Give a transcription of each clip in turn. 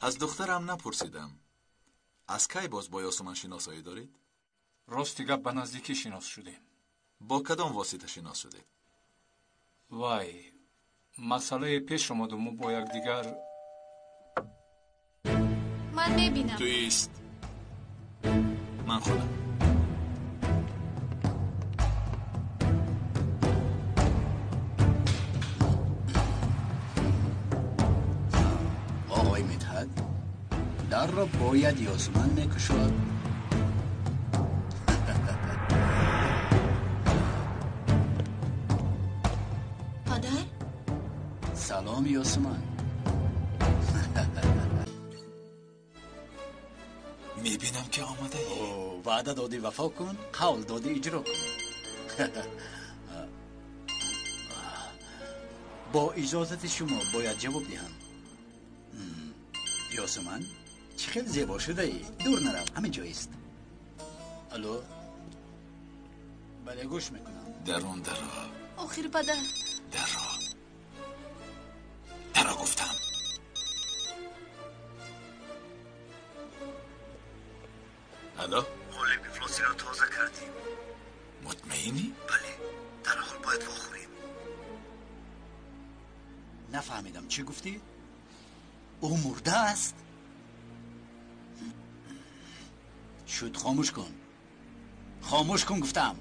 Аз духтарам напурсидам. Аз кай боз бо Ёсуман шиносоӣ доред? Рости гап, ба наздикӣ шинос шудем. Бо кадом восита шинос шудед? Вай, масъалае пеш омаду мо бо якдигар. Ман мебинам. Ту ист. Ман худам. Оғои Мидҳат, дарро бояд Ёсуман мекушод. Падар? Салом, Ёсуман. Мебинам, ки омадаӣ. Ваъда додӣ, вафо кун, қавл додӣ, иҷро кун. Бо иҷозати шумо бояд ҷавоб диҳам. Ёсуман, чӣ хел зебо шудаӣ. Дур нарав, ҳамин ҷо ист. Алло, бале, гӯш мекунам. Дарун даро. Охир, падар. Даро, даро гуфтам. Алло. Қолиби ифлосиро тоза кардем. Мутмаинӣ? Бале, дарҳол бояд вохӯрем. Нафаҳмидам, чӣ гуфтӣ? Ӯ мурда аст? Шуд, хомӯш кун. Хомӯш кун, гуфтам.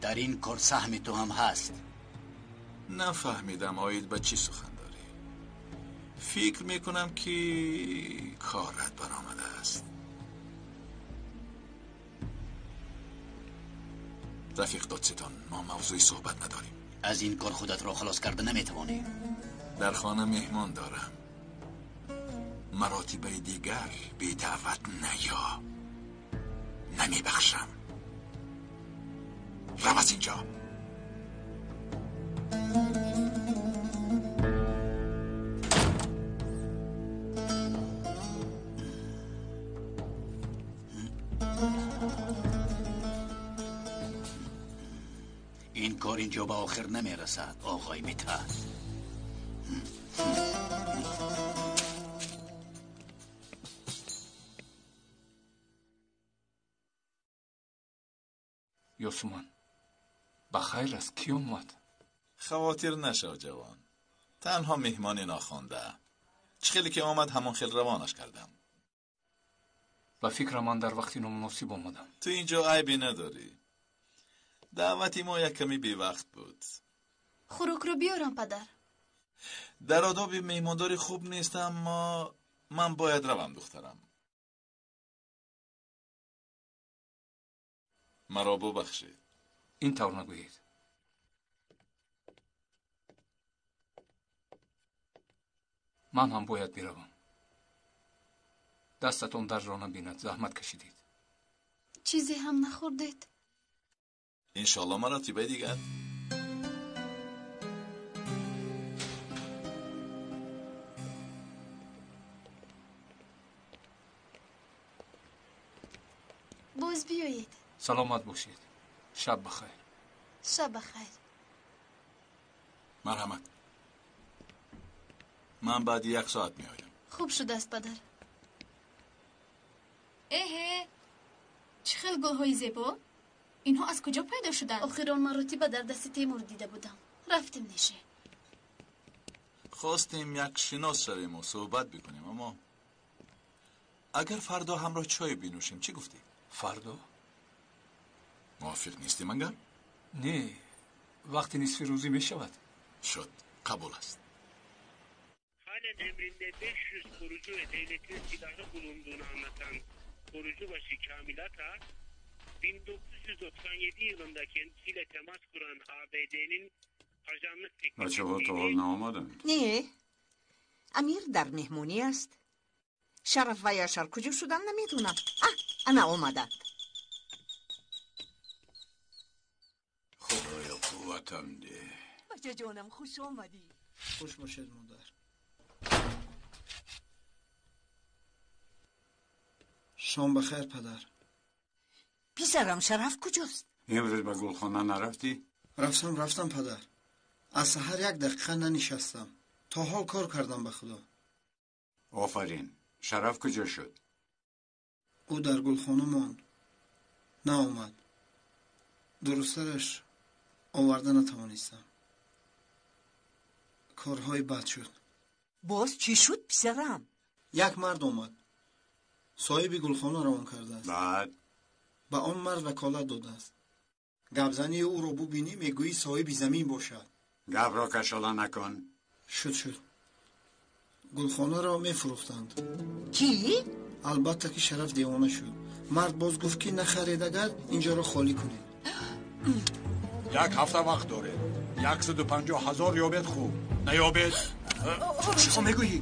Дар ин кор саҳми ту ҳам ҳаст. Нафаҳмидам, оид ба чӣ сухан дорӣ. Фикр мекунам, ки корат баромадааст. Рафиқ додситон, мо мавзӯи суҳбат надорем. Аз ин кор худатро халос карда наметавонӣ. Дар хона меҳмон дорам. Маротибаи дигар бедаъват наё. Намебахшам. Рав аз инҷо. Ин кор инҷо ба охир намерасад, оғои Мидҳат. Ёсуман, ба хайр аст, кӣ омад? Хавотир нашав, ҷавон. Танҳо меҳмони нохонда. Чӣ хеле ки омад, ҳамон хел равонаш кардам. Ба фикрам, ман дар вақти номуносиб омадам. Ту инҷо айбе надорӣ. Даъвати мо як каме бевақт буд. Хӯрокро биёрам, падар? Дар одоби меҳмондорӣ хуб нест, аммо ман бояд равам, духтарам. Маро бубахшед. Ин тавр нагӯед. Ман ҳам бояд биравам. Дастатон дардро набинад, заҳмат кашидед. Чизе ҳам нахӯрдед? Иншоалло, маротибаи дигар. Боз биёед. Саломат бошед. Шаб бахайр. Шаб бахайр. Марҳамат. Ман баъди як соат меоям. Хуб шудааст, падар. Эҳе, чӣ хел гулҳои зебо! Инҳо аз куҷо пайдо шуданд? Охирон маротиба дар дасти Темур дида будам. Рафтем, Нише. Хостем як шинос шавему суҳбат бикунем, аммо агар фардо ҳамроҳ чой бинӯшем, чӣ гуфтӣ? Фардо? Мувофиқ нестӣ магар? Не, вақти нисфи рӯзӣ мешавад. Шуд, қабул аст. Halen emrinde 500 korucu ve devletin silahı bulunduğunu anlatan korucubaşı Kamil Ata, 1997 yılında kendisiyle temas kuran ABD'nin ajanlık teklif Бачаҳо то ҳол ettiğini наомаданд? Не, Амир дар меҳмонӣ аст. Шараф ва Яшар куҷо шуданд, намедонам. А, ана омаданд. Худоё, қувватам деҳ. Бачаҷонам, хуш омадӣ. Хуш бошед, модар. Шом ба хайр, падар. Писарам Шараф куҷост? Имрӯз ба гулхона нарафтӣ? Рафтам падар. Аз саҳар як дақиқа нанишастам. То ҳол кор кардам ба Худо. Офарин. Шараф куҷо шуд? Ӯ дар гулхона монд. Наомад. Дурусттараш оварда натавонистам. Корҳои бад шуд. Боз чӣ шуд, писарам? Як мард омад. Соҳиби гулхона равон кардааст. Баъд? Ба он мард ваколат додааст. Гапзании ӯро бубинӣ, мегӯӣ соҳиби замин бошад. Гапро кашола накун. Шуд. Гулхонаро мефурӯхтанд. Чӣ? Албатта ки Шараф девона шуд. Мард боз гуфт ки нахаред, агар инҷоро холӣ кунед. Як ҳафта вақт доред. 150 000 ёбед хуб. Наёбед. Чӣ мегӯӣ?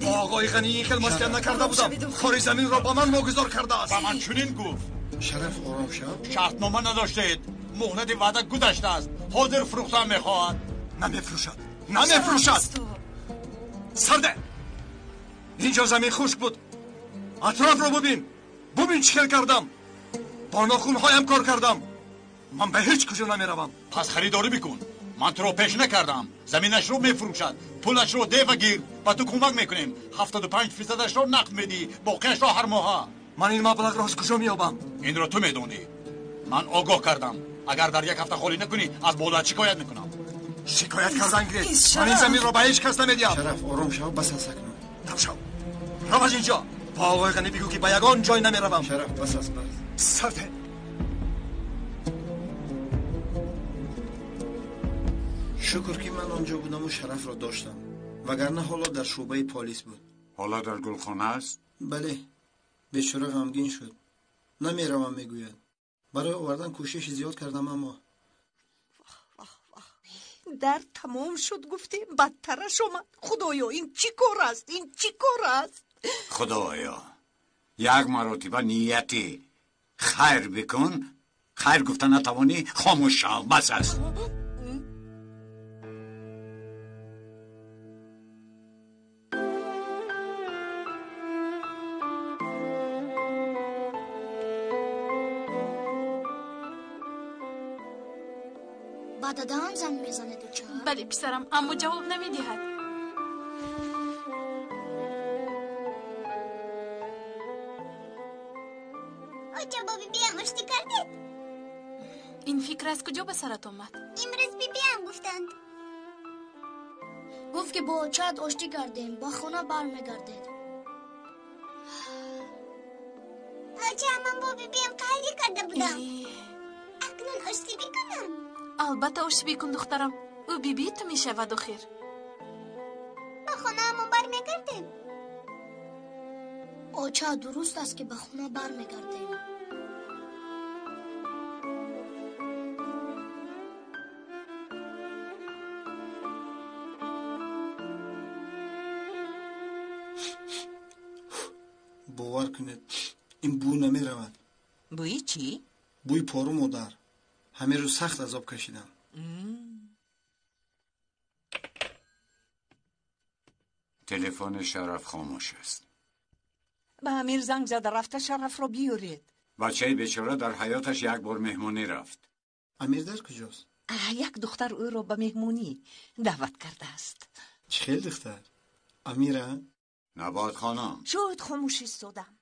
Бо оғои Ғанӣ ин хел маслиҳат накарда будам. Кори заминро ба ман вогузор кардааст. Ба ман чунин гуфт. Шараф ором шав. Шартнома надоштед. Муҳлати ваъда гузаштааст. Ҳозир фурӯхтан мехоҳад. Намефурӯшад. Намефурӯшад. Сарде. Инҷо замин хушк буд. Атрофро бубин. Бубин чӣ хел кардам. Бо нохунҳоям кор кардам. Ман ба ҳеҷ куҷо намеравам. Пас харидорӣ бикун. Ман туро пеш накардам. Заминашро мефурӯшад. Пулашро дева гир. Ба ту кӯмак мекунем. 75%-ашро нақд медиҳӣ, боқиашро ҳар моҳа. Ман ин маблағро аз куҷо меёбам? Инро ту медонӣ. Ман огоҳ кардам. Агар дар як ҳафта холӣ накунӣ, аз болоят шикоят мекунам. Шикоят кардан гиред. Ман ин заминро ба ҳеҷ кас намедиҳам. Шараф ором шав, бас аст акнун. Там шав. Рав аз инҷо. Бо оғои Ғанӣ бигӯ ки ба ягон ҷой намеравам. Шараф бас аст, бас. Сарде. Шукр ки ман онҷо будаму Шарафро доштам. Вагарна ҳоло дар шӯъбаи полис буд. Ҳоло дар гулхона аст? Бале. Бечора ғамгин шуд. Намеравам мегӯяд. Барои овардан кӯшиши зиёд кардам, аммо дард тамом шуд, гуфтем, бадтараш омад. Худоё, ин чӣ кор аст? Ин чӣ кор аст? Худоё, як маротиба нияти хайр бикун. Хайр гуфта натавонӣ, хомӯш шав, бас аст. Ба дадаам занг мезанед, оча? Бале, писарам, аммо ҷавоб намедиҳад. Оча, бо бибиам оштӣ кардед? Ин фикр аз куҷо ба сарат омад? Имрӯз бибиам гуфтанд. Гуфт ки бо очаат оштӣ кардем, ба хона бармегардед. Оча, ман бо бибиам қаҳрӣ карда будам. Акнун оштӣ бикунам? Албатта оштӣ бикун, духтарам. Ӯ бибии ту мешавад охир. Ба хонаамон бармегардем? Оча, дуруст аст ки ба хона бармегардем. Бовар кунед, ин бӯ намеравад. Бӯи чӣ? Бӯи пору, модар. Ҳамин рӯз сахт азоб кашидам. Телефони Шараф хомӯш аст. Ба Амир занг зада рафта Шарафро биёред. Бачаи бечора дар ҳаёташ як бор меҳмонӣ рафт. Амир дар куҷост? Як духтар ӯро ба меҳмонӣ даъват кардааст. Чӣ хел духтар? Амира? Набот хонум. Шуд хомӯш истодам.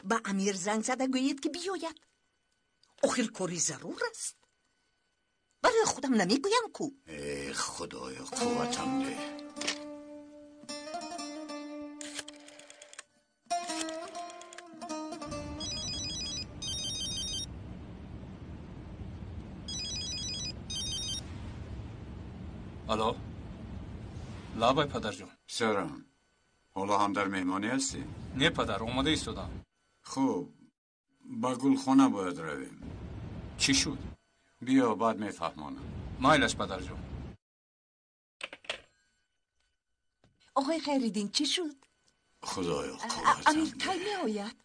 Ба Амир занг зада гӯед ки биёяд. Охир кори зарур аст. Барои худам намегӯям ку. Э, Худоё, қувватам деҳ. Алло, лабай, падарҷон. Писарам, ҳоло ҳам дар меҳмонӣ ҳастӣ? Не, падар, омода истодам. Хуб, ба гулхона бояд равем. Чӣ шуд? Биё, баъд мефаҳмонам. Майлаш, падарҷон. Оғои Хайриддин, чӣ шуд? Худоё, қувватам Амир кай меояд?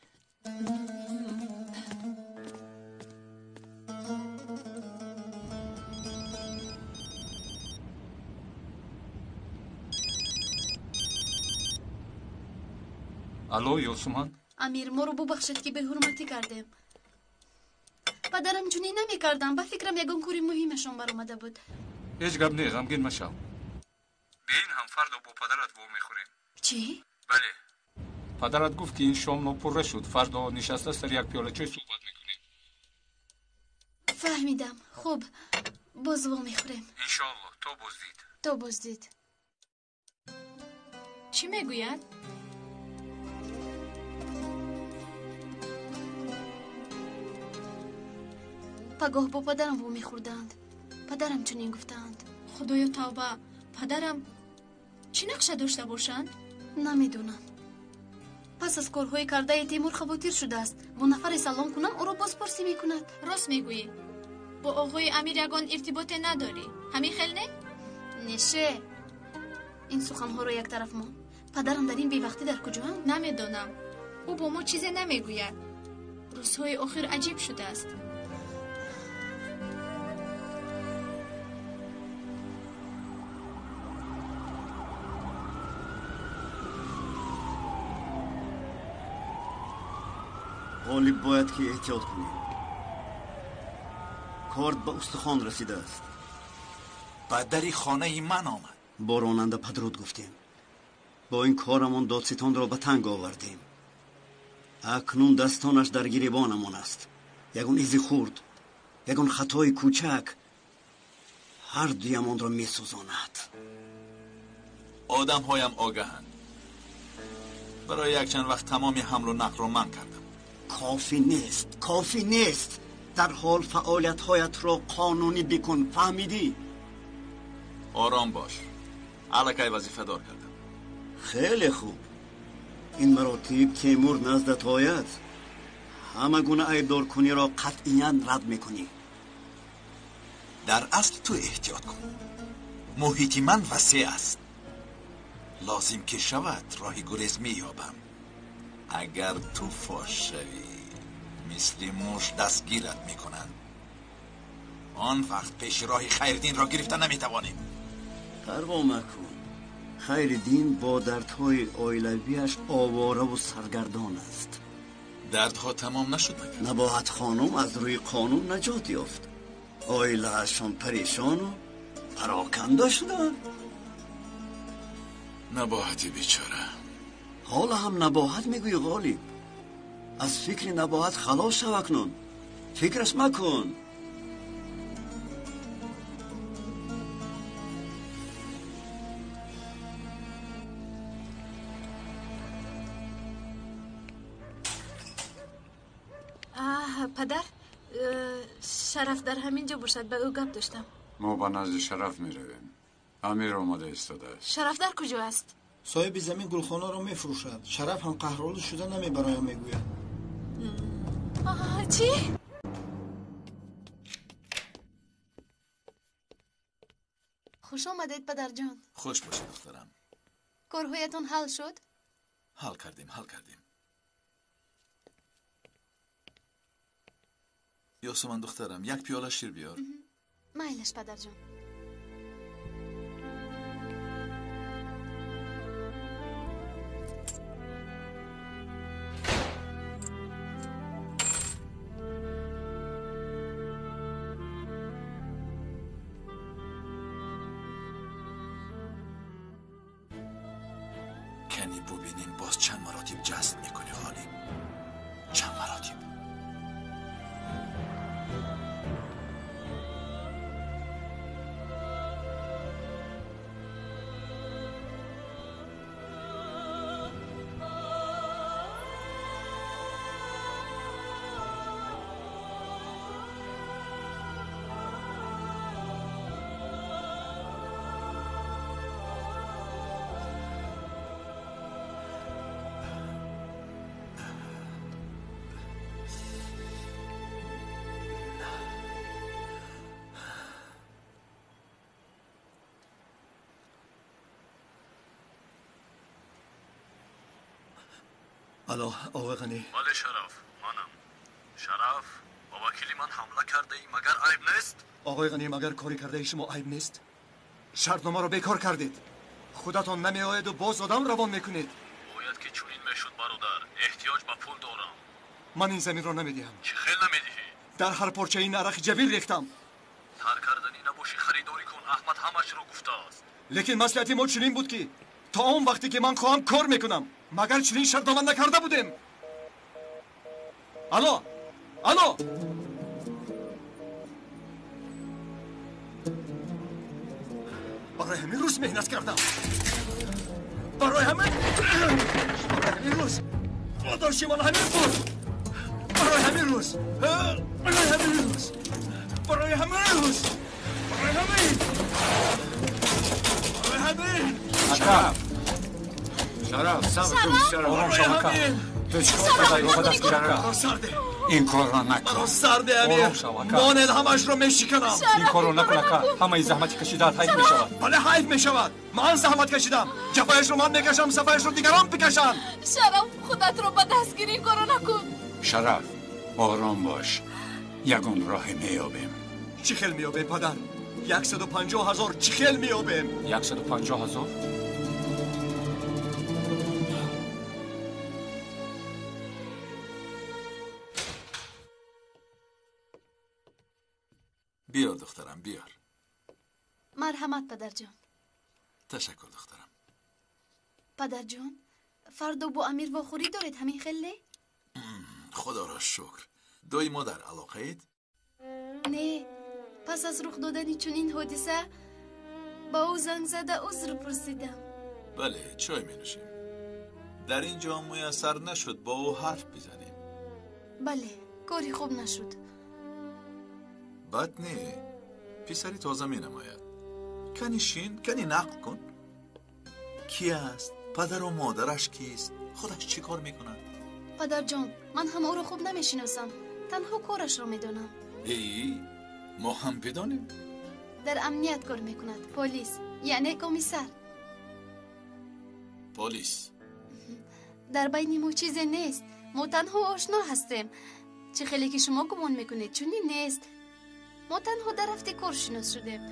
Алло, Ёсуман? Амир, моро бубахшед ки беҳурматӣ кардем. Падарам чунин намекардам. Ба фикрам ягон кори муҳимашон баромада буд. Ҳеҷ гап не, ғамгин машав. Бе ин ҳам фардо бо падарат вомехӯрем. Чӣ? Бале. Падарат гуфт, ки ин шом нопурра шуд. Фардо нишаста сари як пиёла чой суҳбат мекунем. Фаҳмидам. Хуб, боз вомехӯрем. Иншоаллоҳ, то боздид. То боздид. Чӣ мегӯяд? Пагоҳ бо падарам вомехӯрданд. Падарам чунин гуфтаанд. Худоё, тавба! Падарам чӣ нақша дошта бошанд? Намедонам. Пас аз корҳои кардаи Темур хавотир шудааст. Бо нафаре салом кунам, ӯро бозпурсӣ мекунад. Рост мегӯӣ. Бо оғои Амир ягон иртиботе надорӣ. Ҳамин хел не? Неше. Ин суханҳоро як тараф мон. Падарам дар ин бевақтӣ дар куҷоанд? Намедонам. Ӯ бо мо чизе намегӯяд. Рӯзҳои охир аҷиб шудааст. Ғолиб, бояд ки эҳтиёт кунем. Корд ба устухон расидааст. Ба дари хонаи ман омад. Бо ронанда падруд гуфтем. Бо ин корамон додситонро ба танг овардем. Акнун дастонаш дар гиребонамон аст. Ягон изи хурд, ягон хатои кӯчак ҳар дуямонро месӯзонад. Одамҳоям огаҳанд. Барои якчанд вақт тамоми ҳамлу нақлро манъ кардам. Кофӣ нест, кофӣ нест. Дарҳол фаъолиятҳоятро қонунӣ бикун, фаҳмидӣ? Ором бош, аллакай вазифадор кардам. Хеле хуб. Ин маротиб Темур наздат ояд, ҳама гуна айбдоркуниро қатъиян рад мекунӣ. Дар асл ту эҳтиёт кун. Муҳити ман васеъ аст. Лозим ки шавад, роҳи гурез меёбам. Агар ту фош шавӣ, мисли муш дастгират мекунанд. Он вақт пеши роҳи Хайриддинро гирифта наметавонем. Парво макун. Хайриддин бо дардҳои оилавиашовораву саргардон аст. Дардҳо тамом нашуд магар? Набоҳат хонум аз рӯи қонун наҷот ёфт. Оилаашон парешону пароканда шуданд. Набоҳати бечора. Ҳоло ҳам набоҳат мегӯӣ, Ғолиб? Аз фикри набоҳат халос шав акнун. Фикраш макун. Падар, Шараф дар ҳамин ҷо бошад, ба ӯ гап доштам. Мо ба назди Шараф меравем. Амир омода истодааст. Шараф дар куҷо аст? Соҳиби замин гулхонаро мефурӯшад. Шараф ҳам қаҳролуд шуда намебароям мегӯяд. Чӣ? Хуш омадед, падарҷон. Хуш бошед, духтарам. Корҳоятон ҳал шуд? Ҳал кардем, ҳал кардем. Ёсуман духтарам, як пиёла шир биёр. Майлаш, падарҷон. Кани бубинем, боз чанд маротиб ҷаст мекунӣ, Ғолиб? Чанд маротиб? Алло, оғои Ғанӣ. Бале, Шараф, манам. Шараф, ба вакили ман ҳамла кардаӣ, магар айб нест? Оғои Ғанӣ, магар кори кардаи шумо айб нест? Шартномаро бекор кардед. Худатон намеоеду боз одам равон мекунед. Бояд ки чунин мешуд, бародар. Эҳтиёҷ ба пул дорам. Ман ин заминро намедиҳам. Чӣ хел намедиҳӣ? Дар ҳар порчаи ин арақ ҷабир рехтам. Тар карданӣ набошӣ, харидорӣ кун. Аҳмад ҳамашро гуфтааст. Лекин маслиҳати мо чунин буд, ки то он вақте ки ман хоҳам кор мекунам. Магар чунин шартнома накарда будем? Алло, алло! Барои ҳамин рӯз меҳнат кардам. Барои ҳамин рӯз подоши ман ҳамин буд. Барои ҳамин рӯз, барои ҳамин рӯз, барои ҳамин рӯз, барои ҳамин, барои ҳамин. Ака, Шараф, сабр кун, Шараф. Ором шав, ака. Ту чӣ кор кардаӣ? Ба даст гир, ака. Ин корро накун. Сарде, Амир. Ором шав, ака. Монед, ҳамашро мешиканам. Ин корро накун, ака. Ҳамаи заҳмати кашидаат ҳайф мешавад. Бале, ҳайф мешавад. Ман заҳмат кашидам. Ҷафояшро ман мекашам, сафояшро дигарон бикашанд. Шараф, худатро ба даст гир, ин корро накун. Шараф, ором бош. Ягон роҳе меёбем. Чӣ хел меёбем, падар? 150 000 чӣ хел меёбем? 150 000? Биёр, духтарам, биёр. Марҳамат, падарҷон. Ташаккур, духтарам. Падарҷон, фардо бо Амир вохӯрӣ доред, ҳамин хел не? Худоро шукр. Доимо дар алоқаед? Не, пас аз рух додани чунин ҳодиса ба ӯ занг зада узр пурсидам. Бале, чой менӯшем. Дар ин ҷо муяссар нашуд бо ӯ ҳарф бизанем. Бале, кори хуб нашуд. Бад не, писари тоза менамояд. Кани шин, кани нақл кун. Ки аст? Падару модараш кист? Худаш чӣ кор мекунад? Падарҷон, ман ҳам ӯро хуб намешиносам. Танҳо корашро медонам. Эй, мо ҳам бидонем. Дар амният кор мекунад, полис, яъне комиссар. Полис. Дар байни мо чизе нест. Мо танҳо ошно ҳастем. Чӣ хеле ки шумо гумон мекунед, чунин нест. Мо танҳо дар рафти кор шинос шудем.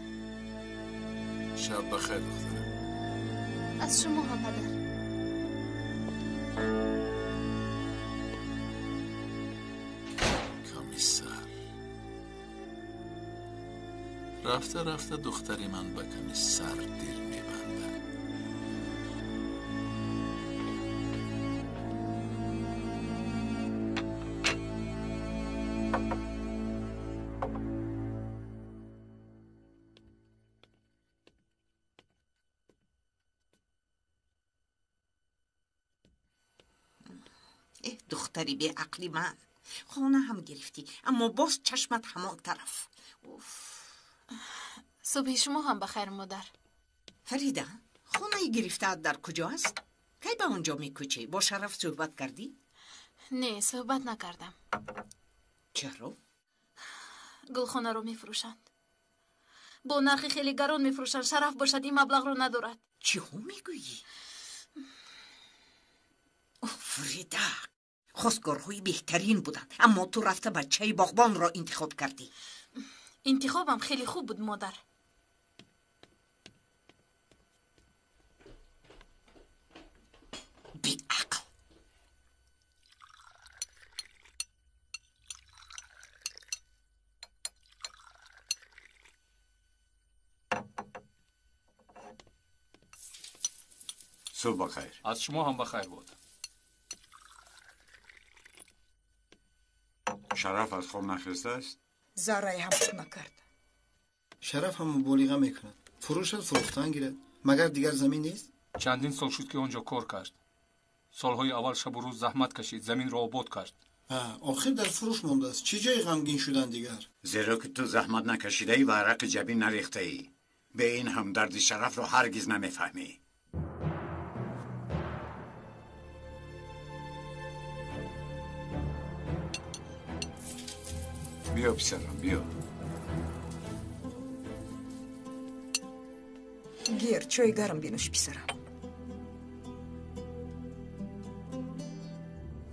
Шаб бахайр, духтарам. Аз шумо ҳам, падар. Комиссар. Рафта рафта духтари ман ба комиссар дил мебандад. Духтари беақли ман, хона ҳам гирифтӣ, аммо боз чашмат ҳамон тараф. Субҳи шумо ҳам бахайр, модар. Фарида, хонаи гирифтаат дар куҷо аст? Кай ба он ҷо мекӯчӣ? Бо Шараф суҳбат кардӣ? Не, суҳбат накардам. Чаро? Гулхонаро мефурӯшанд. Бо нархи хеле гарон мефурӯшанд. Шараф бошад, ин маблағро надорад. Чиҳо мегӯӣ? Фарида, хостгорҳои беҳтарин буданд, аммо ту рафта бачаи боғбонро интихоб кардӣ. Интихобам хеле хуб буд, модар. Беақл. Субҳ бахайр. Аз шумо ҳам бахайр буд. Шараф аз хоб нахестааст? Заррае ҳам хуб накард. Шараф ҳам муболиға мекунад. Фурӯшад, фурӯхтан гирад. Магар дигар замин нест? Чандин сол шуд, ки он ҷо кор кард. Солҳои аввал шабу рӯз заҳмат кашид, заминро обод кард. Охир дар фурӯш мондааст. Чӣ ҷои ғамгин шудан дигар? Зеро ки ту заҳмат накашидаӣ ва арақи ҷабин нарехтаӣ. Бе ин ҳам дарди Шарафро ҳаргиз намефаҳмӣ. Биё, писарам, биё. Гир, чойи гарм бинӯш, писарам.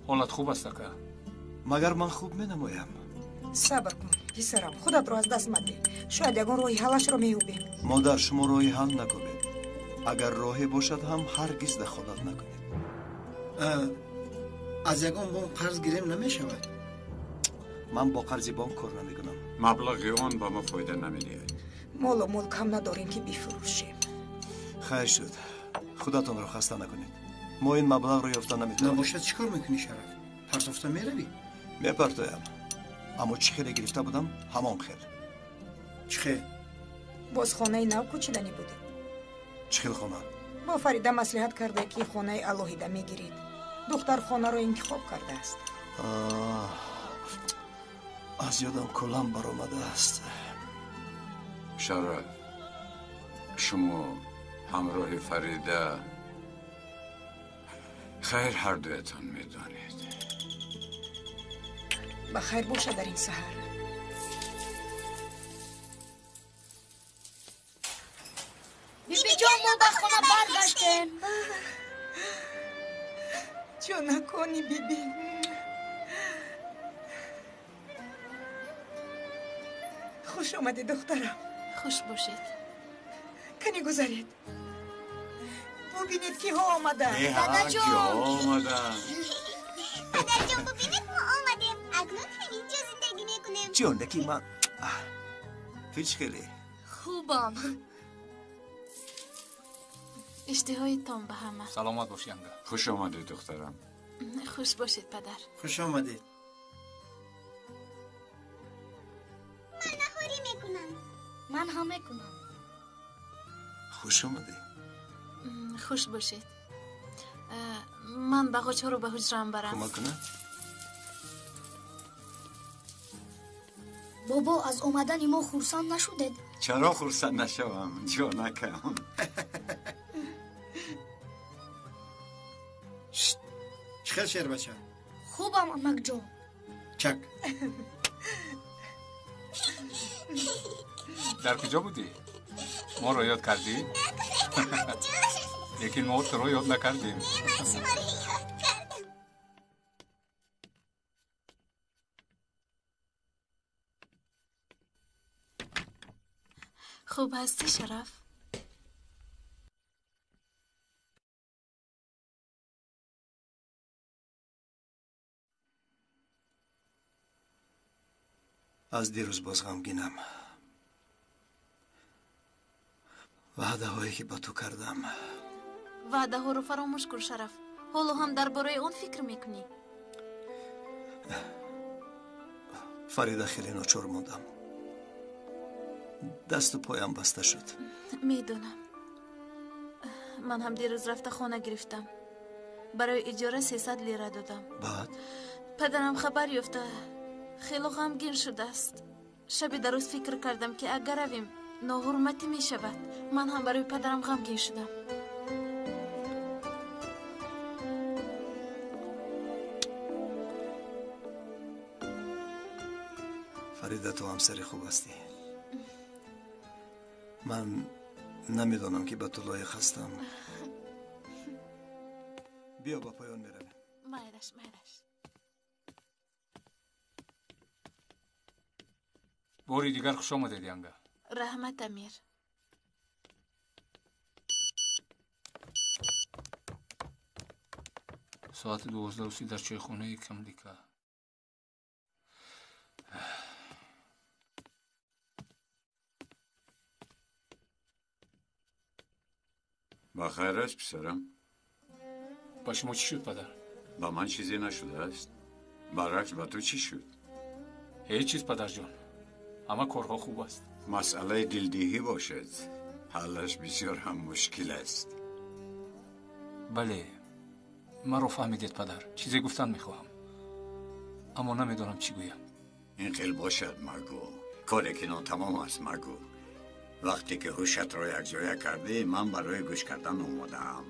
Ҳолат хуб аст, ака? Магар ман хуб менамоям? Сабр кун, писарам, худатро аз даст мадеҳ. Шояд ягон роҳи ҳаллашро меёбем. Модар, шумо роҳи ҳал накунед. Агар роҳе бошад ҳам, ҳаргиз дахолат накунед. Аз ягон бонк қарз гирем намешавад? Ман бо қарзи бонк кор намекунам. Маблағи он ба мо фоида намедиҳад. Молу мулк ҳам надорем, ки бифурӯшем. Хайр шуд, худатонро хаста накунед. Мо ин маблағро ёфта наметавонем. Набошад, чӣ кор мекунӣ, Шараф? Партофта меравӣ? Мепартоям, аммо чӣ хеле гирифта будам, ҳамон хел. Чӣ хел? Боз хонаи нав кӯчиданӣ будем. Чӣ хел хона? Бо Фарида маслиҳат карда, ки хонаи алоҳида мегиред. Духтар хонаро интихоб кардааст. Аз ёдам куллан баромадааст. Шараф, шумо ҳамроҳи Фарида, хайр, ҳардуятон медонед. Ба хайр бошад дар ин саҳар. Бибиҷон, мо ба хона баргаштем. Ҷонакони биби. Хуш омадӣ, духтарам. Хуш бошед. Кани гузаред, бубинед, киҳо омаданд. Дадаҷон, киҳо омаданд? Падарҷон, бубинед, мо омадем. Акнун ҳаминҷо зиндагӣ мекунем. Ҷонаки ман, ту чӣ хеле? Хубам. Иштиҳоитон ба ҳама. Саломат бош, янга. Хуш омадед, духтарам. Хуш бошед, падар. Хуш омадед. Ман наҳорӣ мекунам. Ман ҳам мекунам. Хуш омадӣ. Хуш бошед. Ман бағочҳоро ба ҳуҷраам барам. Кӯмак кунам? Бобо, аз омадани мо хурсанд нашудед? Чаро хурсанд нашавам, ҷонакам? Чӣ хел, шербача? Хубам, амакҷон. Чак. Дар куҷо будӣ? Моро ёд кардӣ? Лекин мо туро ёд накардем. Ман шуморо ёд кардам. Хуб ҳастӣ, Шараф? Аз дирӯз боз ғамгинам. Ваъдаҳое, ки ба ту кардам. Ваъдаҳоро фаромӯш кун, Шараф. Ҳоло ҳам дар бораи он фикр мекунӣ. Фарида, хеле ночор мондам. Дасту поям баста шуд. Медонам. Ман ҳам дирӯз рафта хона гирифтам. Барои иҷора 300 лира додам. Баъд? Падарам хабар ёфта хело ғамгин шудааст. Шаби дароз фикр кардам, ки агар равем, ноҳурматӣ мешавад. Ман ҳам барои падарам ғамгин шудам. Фарида, ту ҳамсари хуб ҳастӣ. Ман намедонам, ки ба ту лоиқ ҳастам. Биё, ба поён меравем. Майлаш, майлаш. Бори дигар хуш омадед, янга. Раҳмат, Амир. Соати 12:30 дар чойхонаи Камлика. Ба хайр аст, писарам? Ба шумо чӣ шуд, падар? Ба ман чизе нашудааст. Баръакс, ба ту чӣ шуд? Ҳеҷ чиз, падарҷон. Ҳама корҳо хуб аст. Масъалаи дилдиҳӣ бошад, ҳаллаш бисёр ҳам мушкил аст. Бале, маро фаҳмидед, падар. Чизе гуфтан мехоҳам, аммо намедонам чӣ гӯям. Ин хел бошад, магӯ. Коре ки нотамом аст, магӯ. Вақте ки ҳушатро якҷоя кардӣ, ман барои гӯш кардан омодаам.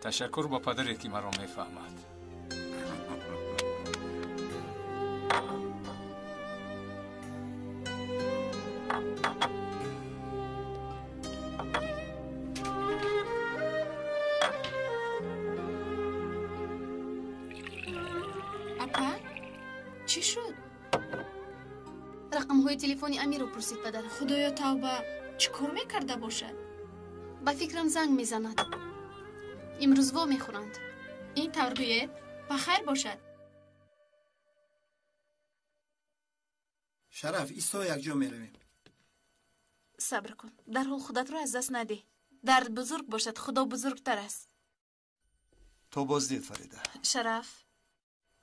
Ташаккур ба падаре, ки маро мефаҳмад. Апа, чӣ шуд? Рақамҳои телефони Амирро пурсид, падар. Худоё, тавба, чӣ кор мекарда бошад? Ба фикрам, занг мезанад. Имрӯз во мехӯранд. Ин тавр гӯед, ба хайр бошад. Шараф, исто, якҷо меравем. Сабр кун, дарҳол худатро аз даст надеҳ. Дард бузург бошад, Худо бузургтар аст. То боздид, Фарида. Шараф,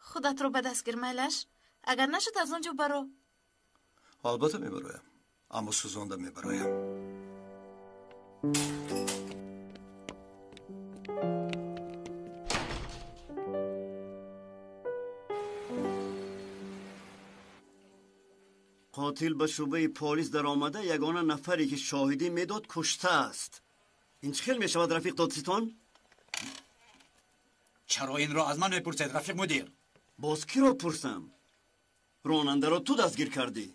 худатро ба даст гир, майлаш. Агар нашуд, аз он ҷо баро. Албатта мебароям, аммо сӯзонда мебароям. Қотил ба шӯъбаи полис даромада, ягона нафаре ки шоҳидӣ медод, куштааст. Ин чӣ хел мешавад, рафиқ додситон? Чаро инро аз ман мепурсед, рафиқ мудир? Боз киро пурсам? Ронандаро ту дастгир кардӣ,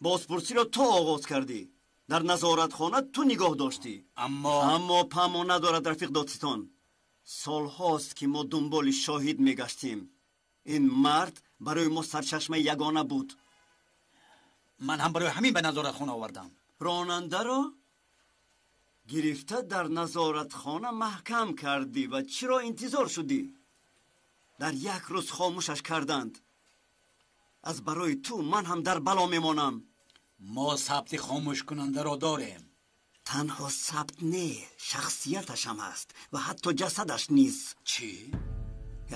бозпурсиро ту оғоз кардӣ, дар назоратхона ту нигоҳ доштӣ. Аммо памо надорад, рафиқ додситон. Солҳост ки мо дунболи шоҳид мегаштем. Ин мард барои мо сарчашмаи ягона буд. Ман ҳам барои ҳамин ба назоратхона овардам. Ронандаро гирифта дар назоратхона маҳкам кардӣ ва чиро интизор шудӣ? Дар як рӯз хомӯшаш карданд. Аз барои ту ман ҳам дар бало мемонам. Мо сабти хомӯшкунандаро дорем. Танҳо сабт не, шахсияташ ҳам ҳаст ва ҳатто ҷасадаш низ. Чӣ?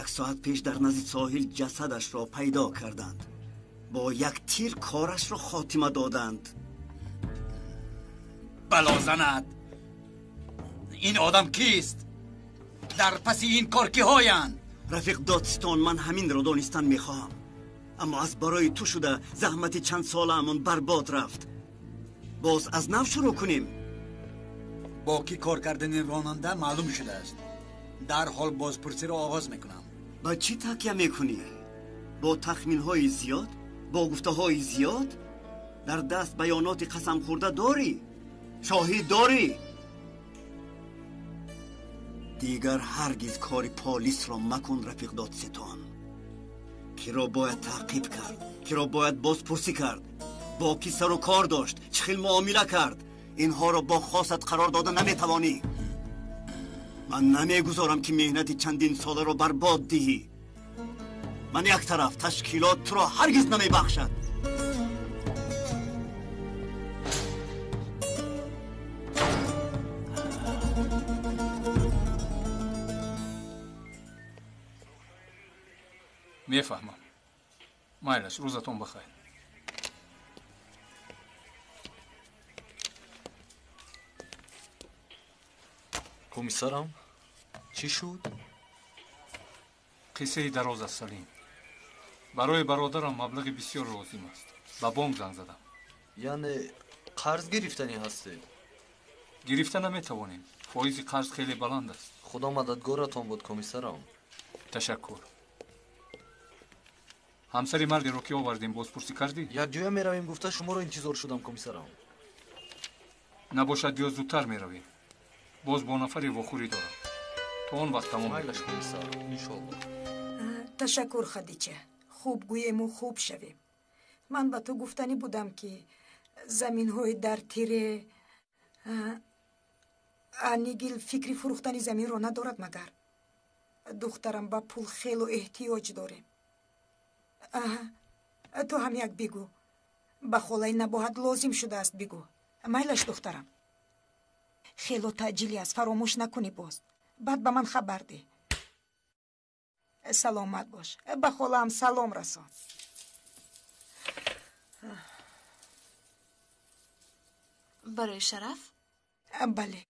Як соат пеш дар назди соҳил ҷасадашро пайдо карданд. Бо як тир корашро хотима доданд. Бало занад! Ин одам кист? Дар паси ин кор киҳоянд? Рафиқ додситон, ман ҳаминро донистан мехоҳам. Аммо аз барои ту шуда заҳмати чанд солаамон барбод рафт. Боз аз нав шурӯъ кунем. Бо кӣ кор кардани ронанда маълум шудааст. Дарҳол бозпурсиро оғоз мекунам. Ба чӣ такя мекунӣ? Бо тахминҳои зиёд? Бо гуфтаҳои зиёд? Дар даст баёноти қасамхӯрда дорӣ? Шоҳид дорӣ? Дигар ҳаргиз кори полисро макун, рафиқ додситон. Киро бояд таъқиб кард, киро бояд бозпурсӣ кард, бо кӣ сару кор дошт, чӣ хел муомила кард, инҳоро бо хосат қарор дода наметавонӣ. Ман намегузорам ки меҳнати чандин соларо барбод диҳӣ. Ман як тараф, ташкилот туро ҳаргиз намебахшад. Мефаҳмам. Майлаш, рӯзатон бахайр. Комиссарам, чӣ шуд? Қиссаи дароз аст, Салим. Барои бародарам маблағи бисёр лозим аст. Ба бонк занг задам. Яъне қарз гирифтанӣ ҳастед? Гирифта наметавонем. Фоизи қарз хеле баланд аст. Худо мададгоратон буд, комиссарам. Ташаккур. Ҳамсари мардеро ки овардем, бозпурсӣ кардӣ? Якҷоя меравем гуфта шуморо интизор шудам, комиссарам. Набошад, биё зудтар меравем. Боз бо нафаре вохӯрӣ дорам. То он вақт тамом. Майлаш, комиссар, иншоллоҳ. Ташаккур, Хадича. Хуб гӯему хуб шавем. Ман ба ту гуфтанӣ будам, ки заминҳои дар тире Анигил фикри фурӯхтани заминро надорад магар? Духтарам, ба пул хело эҳтиёҷ дорем. Ту ҳам як бигӯ. Ба холаи Набоҳат лозим шудааст, бигӯ. Майлаш, духтарам. Хело таъҷилӣ аст, фаромӯш накунӣ боз. Баъд ба ман хабар деҳ. Саломат бош. Ба холаам салом расон. Барои Шараф? Бале,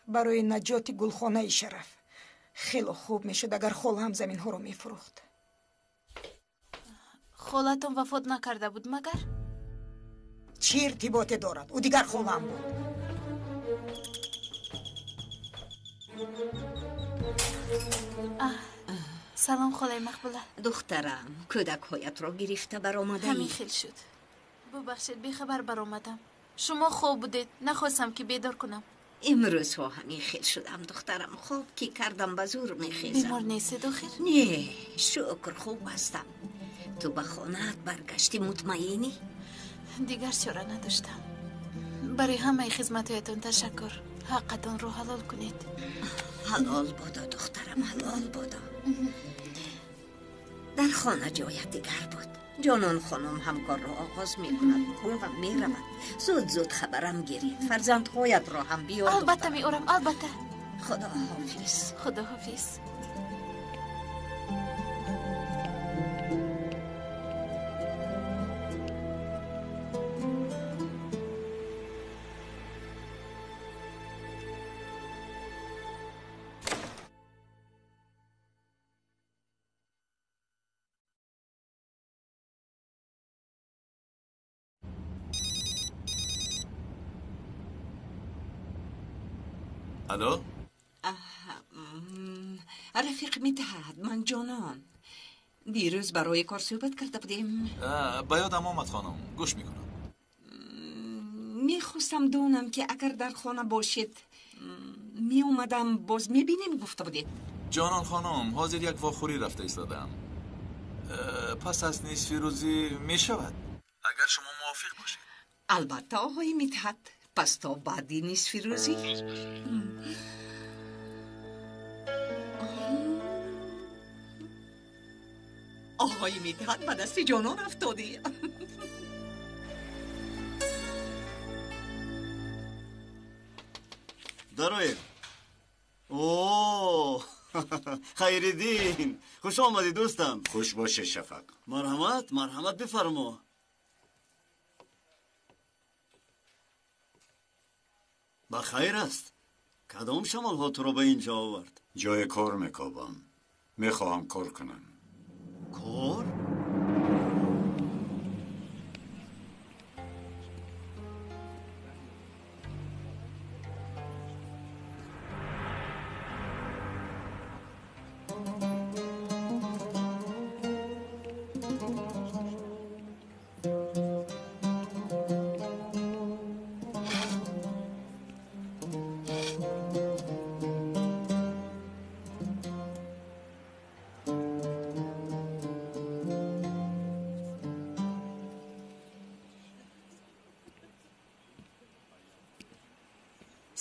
барои наҷоти гулхонаи Шараф. Хело хуб мешуд, агар холаам заминҳоро мефурӯхт. Холатон вафот накарда буд магар? Чӣ иртиботе дорад? Ӯ дигар холаам буд. Салом, холаи Мақбула. Духтарам, кӯдакҳоятро гирифта баромадаӣ? Ҳамин хел шуд. Бубахшед, бехабар баромадам. Шумо хоб будед, нахостам ки бедор кунам. Имрӯзҳо ҳамин хел шудам, духтарам. Хоб ки кардам, ба зур мехезам. Бемор нестед охир? Не, шукр, хуб ҳастам. Ту ба хонаат баргаштӣ, мутмаинӣ? Дигар чора надоштам. Барои ҳамаи хизматҳоятон ташаккур. Ҳаққатонро ҳалол кунед. Ҳалол бодо, духтарам, ҳалол бодо. Дар хона ҷоят дигар буд. ҷонон хонум ҳам корро оғоз мекунад, ӯ ҳам меравад. Зуд зуд хабарам гиред, фарзандҳоятро ҳам биёр. Албатта меорам, албатта. Худоҳофиз. Худоҳофиз. Алло? Рафиқ Мидҳат, ман Ҷонон. Дирӯз барои кор суҳбат карда будем. Ба ёдам омад, хонум, гӯш мекунам. Мехостам донам, ки агар дар хона бошед, меомадам, боз мебинем гуфта будед. Ҷонон хонум, ҳозир як вохӯрӣ рафта истодаам. Пас аз нисфи рӯзӣ мешавад? Агар шумо мувофиқ бошед. Албатта, оғои Мидҳат. Пас то баъди нисфи рӯзӣ. Оғои Мидҳат, ба дасти ҷонон афтодӣ. Дароед. О, Хайриддин, хуш омадӣ дӯстам. Хуш бошед, Шафақ. Марҳамат, марҳамат, бифармо. Ба хайр аст? Кадом шамолҳо туро ба ин ҷо овард? Ҷои кор мекобам. Мехоҳам кор кунам. Кор?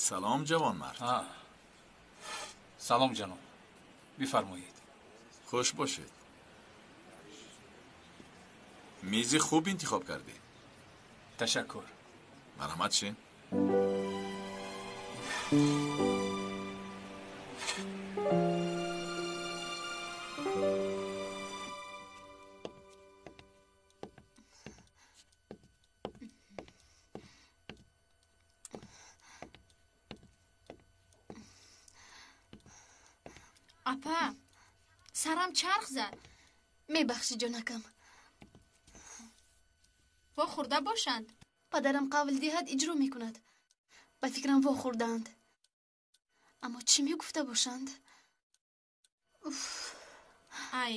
Салом, ҷавонмард. Салом, ҷаноб, бифармоед. Хуш бошед. Мизи хуб интихоб кардед. Ташаккур. Марҳамат шин. Апа, сарам чарх зад. Мебахшӣ, ҷонакам. Вохӯрда бошанд? Падарам қавл диҳад, иҷро мекунад. Ба фикрам, вохӯрдаанд. Аммо чӣ мегуфта бошанд? Уф. Ай,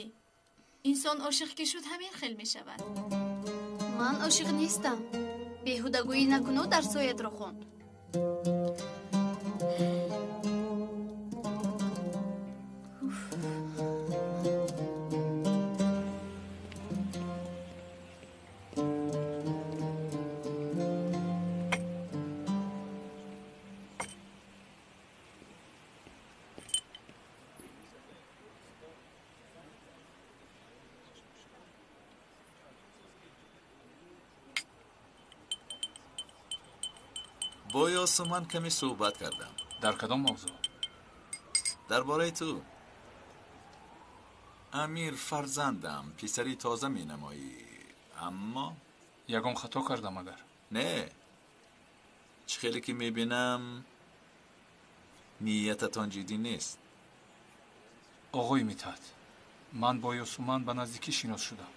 инсон ошиқ ки шуд, ҳамин хел мешавад. Ман ошиқ нестам. Беҳудагӯӣ накуну дарсҳоятро хон. Бо Ёсуман каме суҳбат кардам. Дар кадом мавзӯъ? Дар бораи ту. Амир, фарзандам, писари тоза менамоӣ, аммо ягон хато кардам агар? Не. Чӣ хеле ки мебинам, ниятатон ҷиддӣ нест. Оғои Мидҳат, ман бо Ёсуман ба наздикӣ шинос шудам.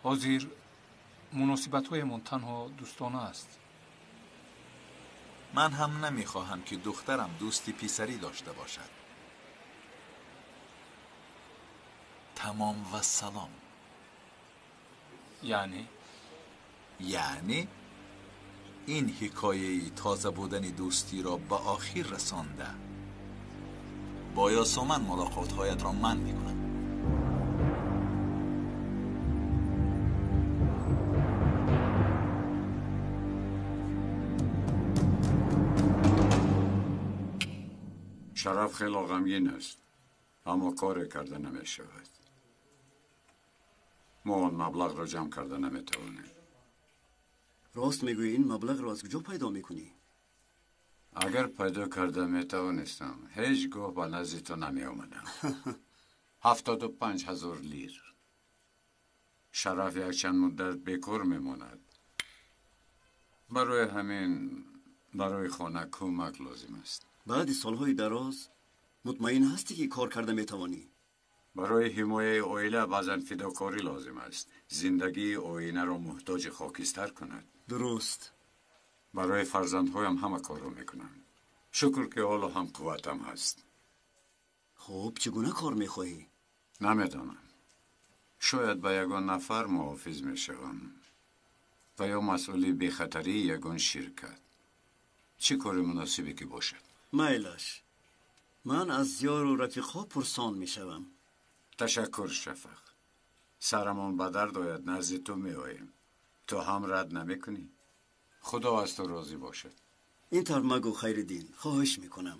Ҳозир муносибатҳоямон танҳо дӯстона аст. Ман ҳам намехоҳам, ки духтарам дӯсти писарӣ дошта бошад. Тамом ва салом. Яъне? Яъне ин ҳикояи тоза будани дӯстиро ба охир расонда, бо Ёсуман мулоқотҳоятро манъ мекунам. Шараф хело ғамгин аст, аммо коре карда намешавад. Мо он маблағро ҷамъ карда наметавонем. Рост мегӯӣ, ин маблағро аз куҷо пайдо мекунӣ? Агар пайдо карда метавонистам, ҳеҷ гоҳ ба назди ту намеомадам. 75,000 лир. Шараф якчанд муддат бекор мемонад. Барои ҳамин барои хона кӯмак лозим аст. Баъди солҳои дароз мутмаин ҳастӣ, ки кор карда метавонӣ? Барои ҳимояи оила баъзан фидокорӣ лозим аст. Зиндагии оинаро муҳтоҷи хокистар кунад. Дуруст. Барои фарзандҳоям ҳама корро мекунам. Шукр, ки ҳоло ҳам қувватам ҳаст. Хуб, чӣ гуна кор мехоҳӣ? Намедонам. Шояд ба ягон нафар муҳофиз мешавам ва ё масъули бехатарии ягон ширкат. Чӣ кори муносибе ки бошад. Майлаш. Ман аз ёру рафиқҳо пурсон мешавам. Ташаккур, Шафақ. Сарамон ба дард ояд, назди ту меоем. Ту ҳам рад намекунӣ? Худо аз ту розӣ бошад. Ин тавр магӯ, Хайриддин, хоҳиш мекунам.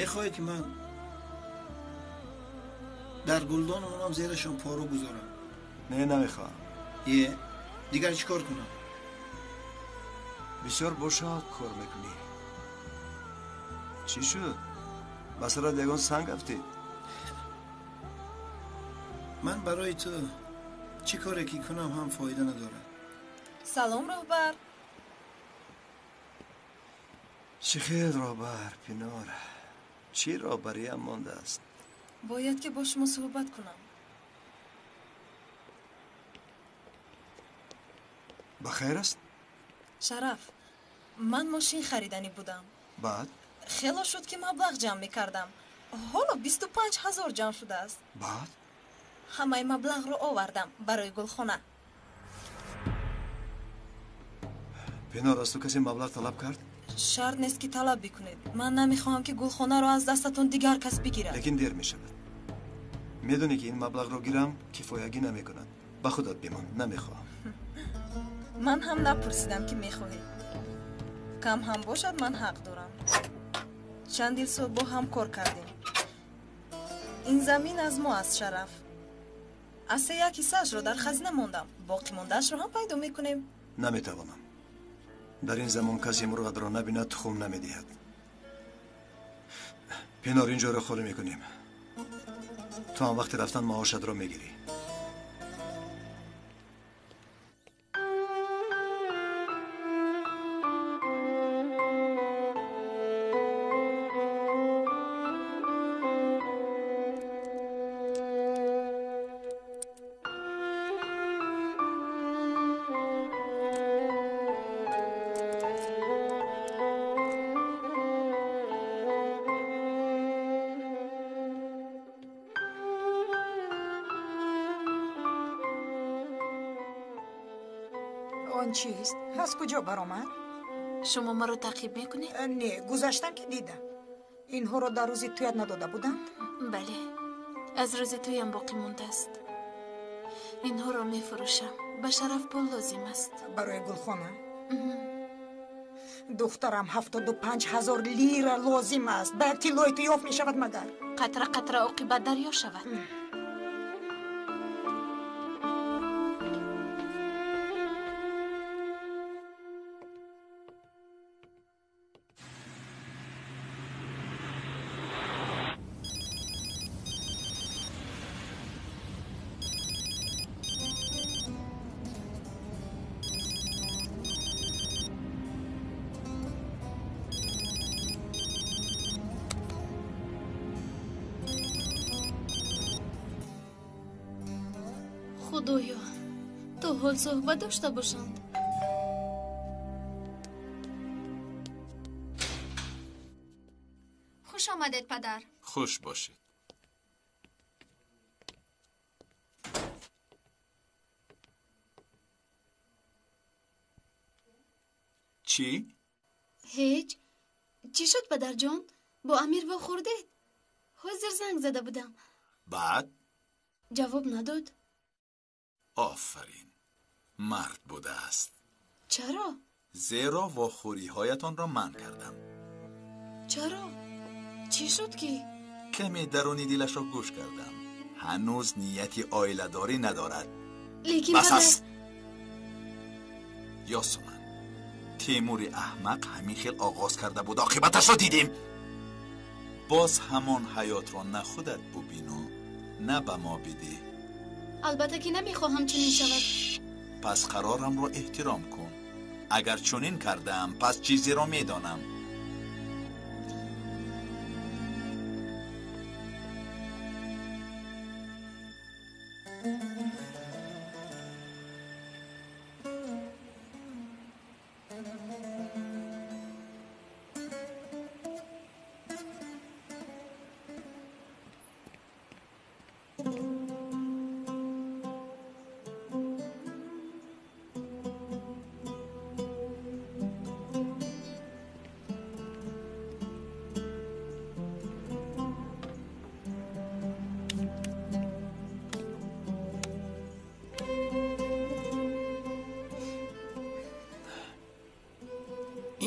Мехоҳӣ, ки ман дар гулдон онам зерашон пору гузорам? Не, намехоҳам. Е, дигар чӣ кор кунам? Бисёр бошавқ кор мекунӣ. Чӣ шуд? Ба сарат ягон санг афтид? Ман барои ту чӣ коре ки кунам ҳам фоида надорад. Салом, роҳбар. Чӣ хел роҳбар, Пинор? Чӣ роҳбариам мондааст? Бояд ки бо шумо суҳбат кунам. Ба хайр аст? Шараф, ман мошин хариданӣ будам. Баъд? Хело шуд, ки маблағ ҷамъ мекардам. Ҳоло 25,000 ҷамъ шудааст. Баъд? Ҳамаи маблағро овардам барои гулхона. Пинор, аз ту касе маблағ талаб кард? Шарт нест, ки талаб бикунед. Ман намехоҳам, ки гулхонаро аз дастатон дигар кас бигирад. Лекин дер мешавад. Медонӣ, ки ин маблағро гирам кифоягӣ намекунад. Ба худат бимон, намехоҳам. Ман ҳам напурсидам, ки мехоҳед. Кам ҳам бошад, ман ҳақ дорам. Чандин сол бо ҳам кор кардем. Ин замин аз мо аст, Шараф. Аз се як ҳиссаашро дар хазина мондам. Боқӣ мондаашро ҳам пайдо мекунем. Наметавонам. Дар ин замон касе мурғатро набинад, тухм намедиҳад. Пинор, ин ҷоро холӣ мекунем. Ту ҳам вақти рафтан маошатро мегирӣ. Он чист? Аз куҷо баромад? Шумо маро таъқиб мекунед? Не, гузаштам, ки дидам. Инҳоро дар рӯзи туят надода буданд? Бале, аз рӯзи туям боқӣ мондааст. Инҳоро мефурӯшам. Ба Шараф пул лозим аст. Барои гулхона? Духтарам, 75,000 лира лозим аст. Ба як тиллои ту ёфт мешавад магар? Қатра қатра оқибат дарё шавад. Худоё, то ҳол суҳбат дошта бошанд. Хуш омадед, падар. Хуш бошед. Чӣ? Ҳеҷ. Чӣ шуд, падарҷон? Бо Амир вохӯрдед? Ҳозир занг зада будам. Баъд? Ҷавоб надод. Офарин, мард будааст. Чаро? Зеро вохӯриҳоятонро манъ кардам. Чаро? Чӣ шуд ки? Каме даруни дилашро гӯш кардам. Ҳанӯз нияти оиладорӣ надорад. Лекин бас аст. Ёсуман, Темури аҳмақ ҳамин хел оғоз карда буд, оқибаташро дидем. Боз ҳамон ҳаётро на худат бубину, на ба мо бидеҳ. Албатта ки намехоҳам чунин шавад. Пас қарорамро эҳтиром кун. Агар чунин кардаам, пас чизеро медонам.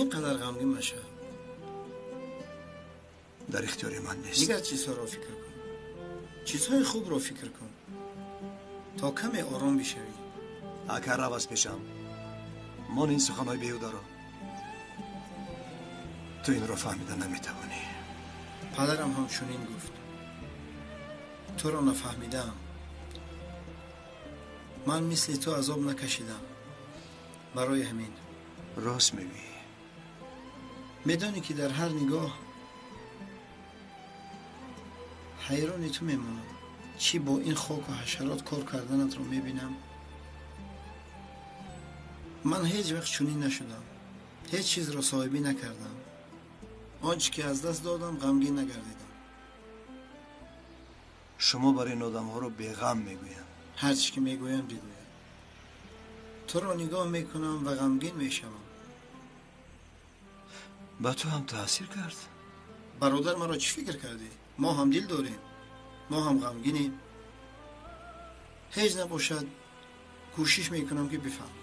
Ин қадар ғамгин машав. Дар ихтиёри ман нест. Дигар чизҳоро фикр кун. Чизҳои хубро фикр кун, то каме ором бишавӣ. Ака, рав аз пешам. Мон ин суханҳои беҳударо. Ту инро фаҳмида наметавонӣ. Падарам ҳам чунин гуфт. Туро нафаҳмидаам. Ман мисли ту азоб накашидам. Барои ҳамин. Рост мегӯӣ. Медонӣ ки дар ҳар нигоҳ ҳайрони ту мемонам. Чӣ бо ин хоку ҳашарот кор карданатро мебинам. Ман ҳеҷ вақт чунин нашудам. Ҳеҷ чизро соҳибӣ накардам. Он чӣ ки аз даст додам, ғамгин нагардидам. Шумо бар ин одамҳоро беғам мегӯянд. Ҳар чӣ ки мегӯям, бигӯям. Туро нигоҳ мекунам ва ғамгин мешавам. Ба ту ҳам таъсир кард? Бародар, маро чӣ фикр кардӣ? Мо ҳам дил дорем, мо ҳам ғамгинем. Ҳеҷ набошад, кӯшиш мекунам ки бифаҳмам.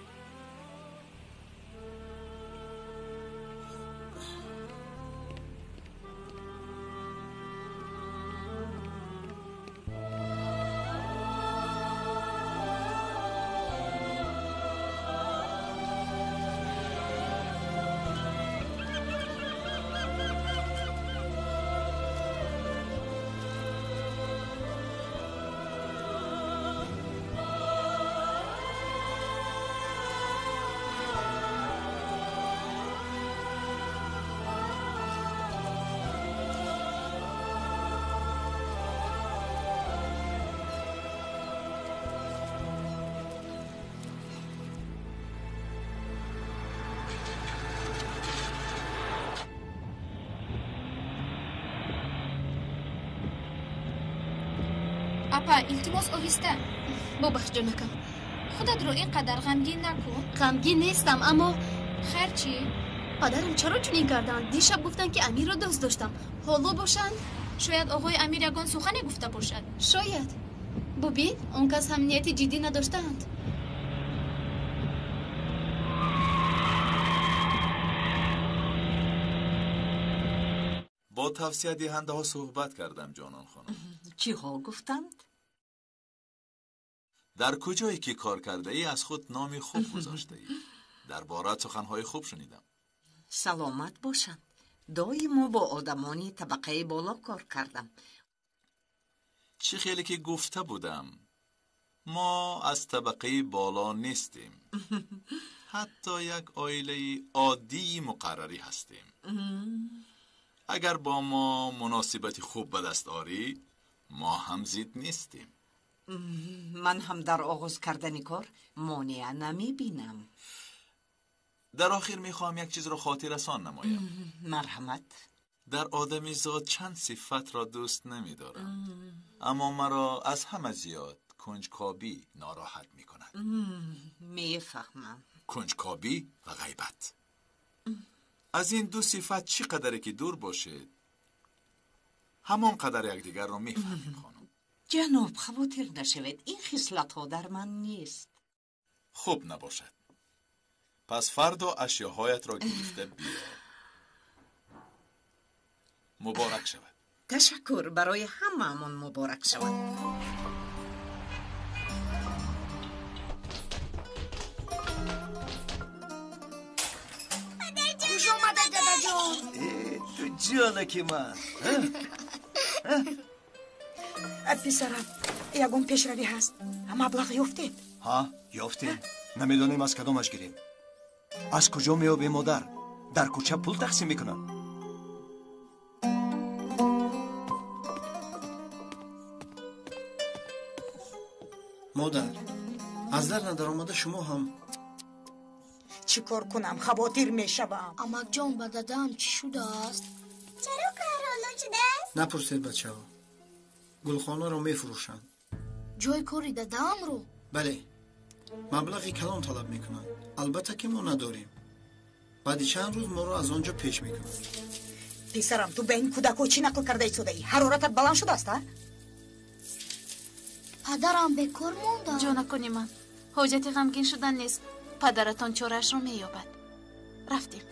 Апа, илтимос, оҳиста. Бубахш, ҷонакам. Худатро ин қадар ғамгин накун. Ғамгин нестам, аммо хайр чӣ? Падарам чаро чунин карданд? Дишаб гуфтанд, ки Амирро дӯст доштам. Ҳоло бошанд? Шояд оғои Амир ягон сухане гуфта бошад. Шояд. Бубин, он кас ҳам нияти ҷиддӣ надоштаанд. Бо тавсиядиҳандаҳо суҳбат кардам, ҷонон хонум. Чиҳо гуфтанд? Дар куҷое ки кор кардаӣ, аз худ номи хуб гузоштаӣ. Дар бораат суханҳои хуб шунидам. Саломат бошанд. Доимо бо одамони табақаи боло кор кардам. Чӣ хеле ки гуфта будам, мо аз табақаи боло нестем. Ҳатто як оилаи оддии муқаррарӣ ҳастем. Агар бо мо муносибати хуб ба даст орӣ, мо ҳам зид нестем. Ман ҳам дар оғоз кардани кор монеа намебинам. Дар охир мехоҳам як чизро хотиррасон намоям. Марҳамат. Дар одамизод чанд сифатро дӯст намедорам, аммо маро аз ҳама зиёд кунҷкобӣ нороҳат мекунад. Мефаҳмам. Кунҷкобӣ ва ғайбат. Аз ин ду сифат чӣ қадаре ки дур бошед, ҳамон қадар якдигарро мефаҳмем, хонум. Ҷаноб, хавотир нашавед, ин хислатҳо дар ман нест. Хуб набошад. Пас фардо ашёҳоятро гирифта биё. Муборак шавад. Ташаккур, барои ҳамаамон муборак шавад. Хуш омадед, дадаҷон. Ту ҷонаки ман. Писарам, ягон пешравӣ ҳаст? Маблағ ёфтед? Ҳа, ёфтем. Намедонем аз кадомаш гирем. Аз куҷо меёбем, модар? Дар кӯча пул тақсим мекунанд. Модар, аз дар надаромада шумо ҳам. Чӣ кор кунам? Хавотир мешавам. Амакҷон, ба дадаам чӣ шудааст? Чаро қаҳролон шудааст? Напурсед, бачаҳо. Гулхонаро мефурӯшанд. Ҷои кори дадаамро? Бале, маблағи калон талаб мекунанд. Албатта ки мо надорем. Баъди чанд рӯз моро аз он ҷо пеш мекунанд. Писарам, ту ба ин кӯдакҳо чӣ нақл карда истодаӣ? Ҳароратат баланд шудааст, а? Падарам бекор монда. Ҷонакони ман, ҳоҷати ғамгин шудан нест. Падаратон чораашро меёбад. Рафтем.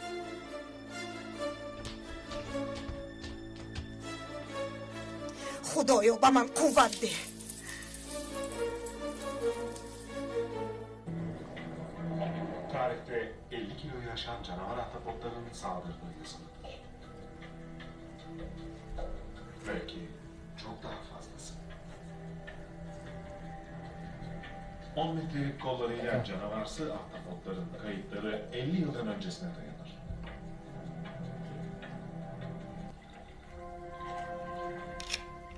Худоё, ба ман қувват деҳ. Tarihte 50 kiloyu aşan canavar ahtapotların saldırdığı yazılıdır. Belki çok daha fazlası. 10 metrelik kollarıyla canavarsı ahtapotların kayıtları 50 yıldan öncesine dayanır.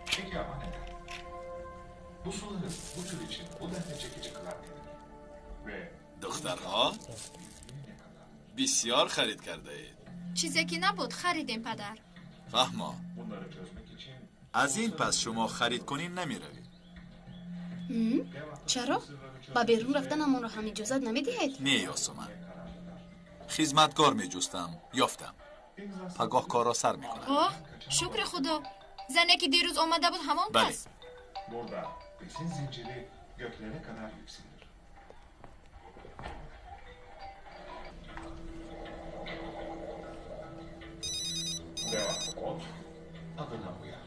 Peki ama neden? Bu suları bu tür için bu denli çekici kılan nedir? Ve духтарҳо, бисёр харид кардаед. Чизе ки набуд, харидем, падар. Фаҳмо, bunları çözmek için аз ин пас шумо харид кунӣ намеравед. Чаро? Ба берун рафтанамонро ҳам иҷозат намедиҳед? Не, Ёсуман, хизматкор меҷустам, ёфтам. Пагоҳ корро сар мекунам. Оҳ, шукри худо, зане ки дирӯз омада буд ҳамон Бале. кас. Burada besin zinciri göklere kadar yükselir. Ve ot adına uyar.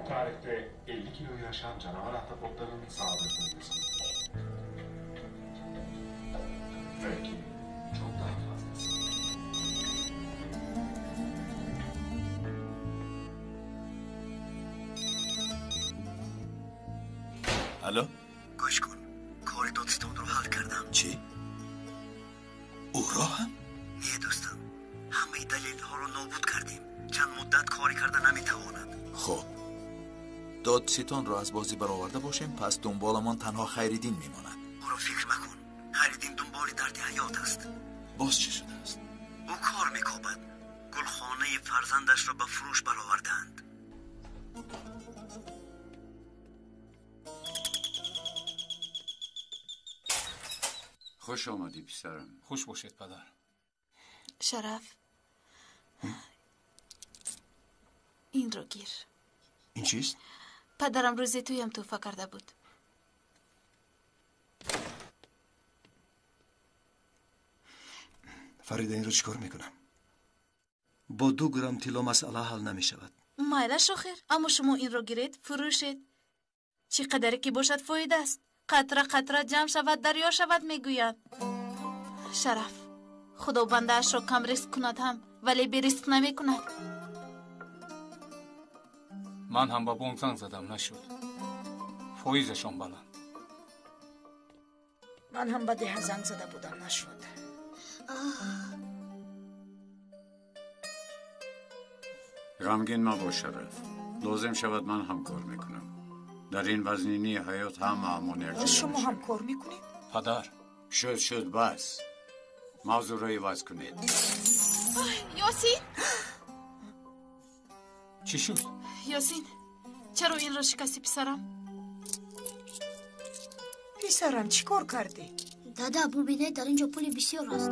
Tarihte 50 kiloyu aşan canavar ahtapotların saldırdığı yazılıdır. Belki çok daha fazlası. Алло. Гӯш кун, кори додситонро ҳал кардам. Чӣ? Ӯро ҳам? Не, дӯстам, ҳамаи далелҳоро нобуд кардем. Чанд муддат корӣ карда наметавонад. Хуб, додситонро аз бозӣ бароварда бошем, пас дунболамон танҳо Хайриддин мемонад. Ӯро фикр макун. Хайриддин дунболи дарди ҳаёт аст. Боз чӣ шудааст? Ӯ кор мекобад. Гулхонаи фарзандашро ба фурӯш баровардаанд. Хуш омадӣ, писарам. Хуш бошед, падар. Шараф, инро гир. Ин чист? Падарам рӯзи туям тӯҳфа карда буд. Фарида, инро чӣ кор мекунам? Бо 2 грамм тилло масъала ҳал намешавад. Майлаш, охир, аммо шумо инро гиред, фурӯшед. Чӣ қадаре ки бошад, фоида аст. Қатра қатра ҷамъ шавад, дарё шавад, мегӯянд. Шараф, худо бандаашро кам ризқ кунад ҳам, вале беризқ намекунад. Ман ҳам ба бонк занг задам, нашуд. Фоизашон баланд. Ман ҳам ба деҳа занг зада будам, нашуд. Ғамгин мабош, Шараф. Лозим шавад ман ҳам кор мекунам. Дар ин вазнинии ҳаёт ҳамаамон якҷоя. Шумо ҳам кор мекунед? Падар. Шуд, шуд, бас. Мавзӯъро иваз кунед. Ёсин? Чӣ шуд? Ёсин, чаро инро шикасти, писарам? Писарам, чӣ кор кардӣ? Дада, бубинед, дар ин ҷо пули бисёр аст.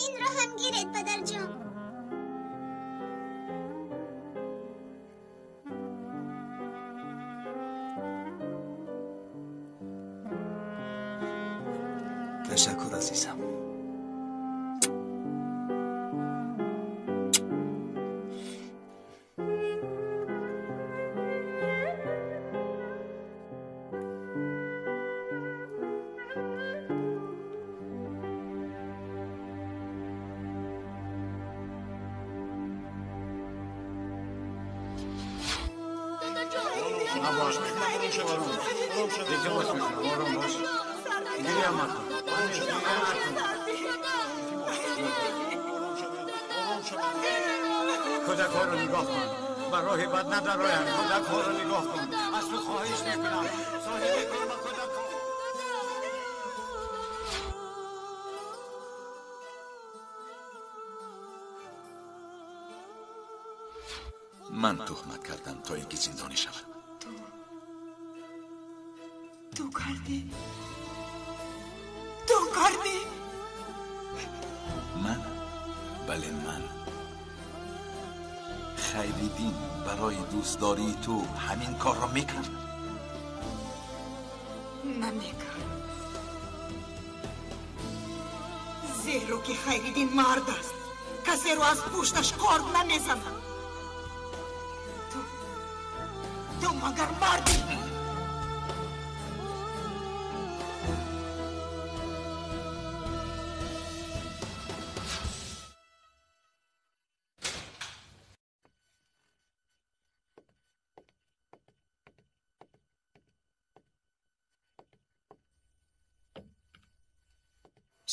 Инро ҳам гиред, падарҷон. Ташаккур, азизам. Набош. Илтимос мекунам, ором бош. Гиря макун. Кӯдакҳоро нигоҳ кун. Ба роҳи бад надароянд. Кӯдакҳоро нигоҳ кун. Аз ту хоҳиш мекунам. Соҳиби кор ба кӯдакҳо. Ман туҳмат кардам то ин ки зиндонӣ шавад. Ту кардӣ? Ту кардӣ? Ман? Бале, ман. Хайриддин барои дӯстдории ту ҳамин корро мекард? Намекард. Зеро ки Хайриддин мард аст. Касеро аз пушташ корд намезанад. Ту магар мардӣ?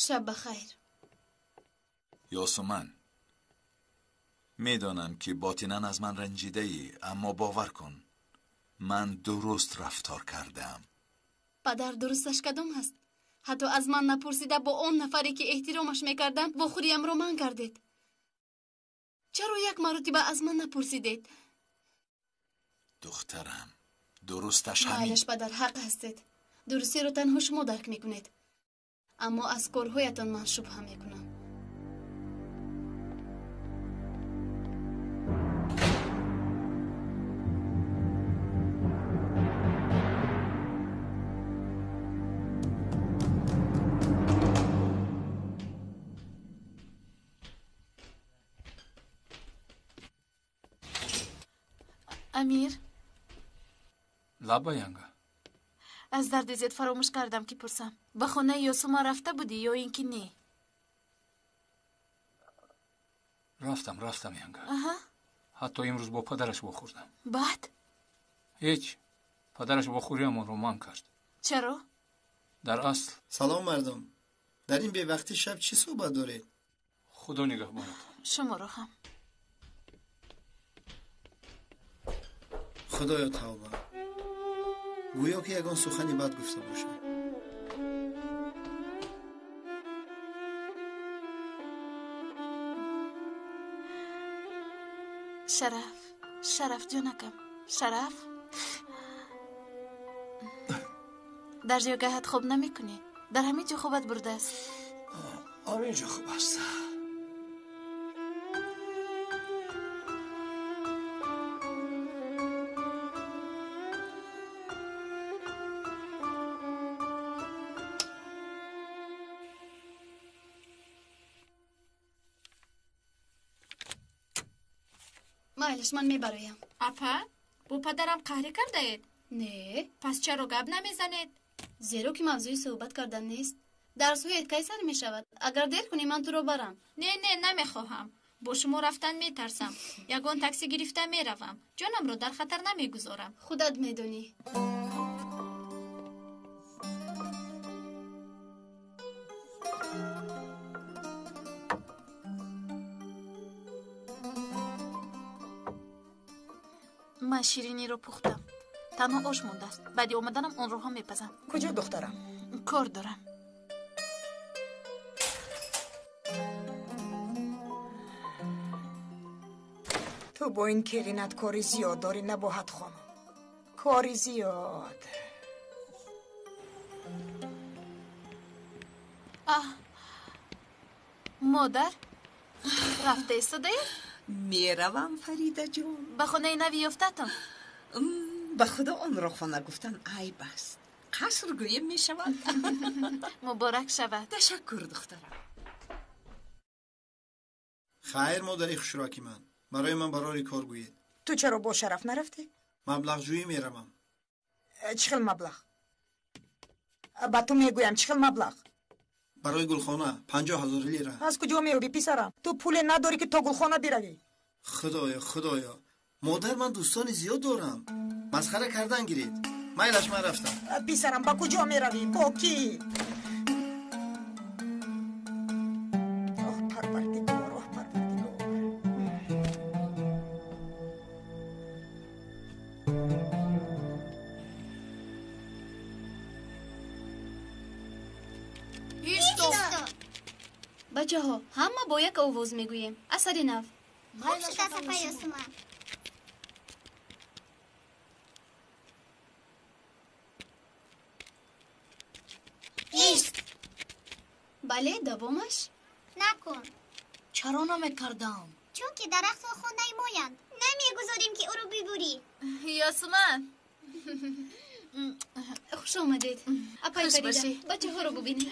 Шаб бахайр. Ёсуман, медонам ки ботинан аз ман ранҷидаӣ, аммо бовар кун, ман дуруст рафтор кардаам. Падар, дурусташ кадом аст? Ҳатто аз ман напурсида бо он нафаре ки эҳтиромаш мекардам, вохӯриямро манъ кардед. Чаро як маротиба аз ман напурсидед? Духтарам, дурусташ ҳамин. Майлаш, падар, ҳақ ҳастед. Дурустиро танҳо шумо дарк мекунед. Аммо аз корҳоятон ман шубҳа мекунам. Амир? Лаба, янга. Аз дарди зиёд фаромӯш кардам ки пурсам. Ба хонаи Ёсума рафта будӣ ё ин ки не? Рафтам, рафтам, янга. Аҳа. Ҳатто имрӯз бо падараш вохӯрдам. Баъд? Ҳеҷ. Падараш вохӯриамонро манъ кард. Чаро? Дар асл. Салом, мардум. Дар ин бевақти шаб чӣ суҳбат доред? Худо нигаҳбонатон. Шуморо ҳам. Худоё, тавба. Гӯё ки ягон сухани бад гуфта бошам. Шараф, Шараф ҷонакам, Шараф. Дар ҷойгаҳат хоб намекунӣ? Дар ҳамин ҷо хобат бурдааст. Ҳамин ҷо хуб аст. Майлаш, ман мебароям. Апа, бо падарам қаҳрӣ кардаед? Не. Пас чаро гап намезанед? Зеро ки мавзӯи суҳбат кардан нест. Дарсҳоят кай сар мешавад? Агар дер кунӣ, ман туро барам. Не, не, намехоҳам. Бо шумо рафтан метарсам. Ягон такси гирифта меравам. Ҷонамро дар хатар намегузорам. Худат медонӣ. Ман шириниро пухтам. Танҳо ош мондааст. Баъди омаданам онро ҳам мепазам. Куҷо, духтарам? Кор дорам. Ту бо ин келинат кори зиёд дорӣ, Набоҳат хонум. Кори зиёд. Аҳ, модар, рафта истодаед? Меравам, Фаридаҷон. Ба хонаи нави ёфтатон? Ба худо онро хона гуфтан айб аст. Қаср гӯем мешавад. Муборак шавад. Ташаккур, духтарам. Хайр, модари хушроки ман. Барои ман барори кор гӯед. Ту чаро бо Шараф нарафтӣ? Маблағҷӯӣ меравам. Чӣ хел маблағ? Ба ту мегӯям, чӣ хел маблағ? Барои гулхона 50,000 лира. Аз куҷо меёбӣ, писарам? Ту пуле надорӣ, ки то гулхона биравӣ. Худоё, худоё. Модар, ман дӯстони зиёд дорам. Масхара кардан гиред. Майлаш, ман рафтам. Писарам, ба куҷо меравӣ? Бо кӣ? Оҳ, Парвардигор, оҳ, Парвардигор. Бачаҳо, ҳама бо як овоз мегӯем. Асари нав. Хуб шуда, сафар Ёсуман. Ист. Бале, давомаш? Накун. Чаро намекардам? Чунки дарахтҳо хонаи моянд. Намегузорем, ки ӯро бибурӣ. Ёсуман. Хуш омадед. Апай Фарида, бачаҳоро бубинед.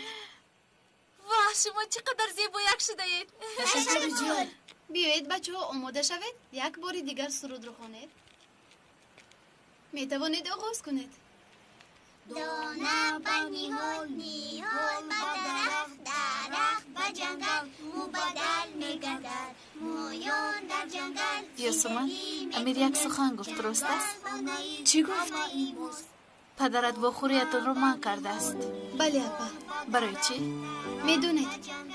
Воҳ, шумо чӣ қадар зебояк шудаед. Ташаккур. Биёед, бачаҳо, омода шавед. Як бори дигар сурудро хонед. Метавонед оғоз кунед. Дона ба ниҳол, ниҳол ба дарахт, дарахт ба ҷангал мубаддал мегардад. Моён дар ҷангал. Ёсуман, Амир як сухан гуфт, рост аст? Чӣ гуфт? Падарат вохӯриятонро манъ кардааст. Бале, апа. Барои чӣ? Медонед,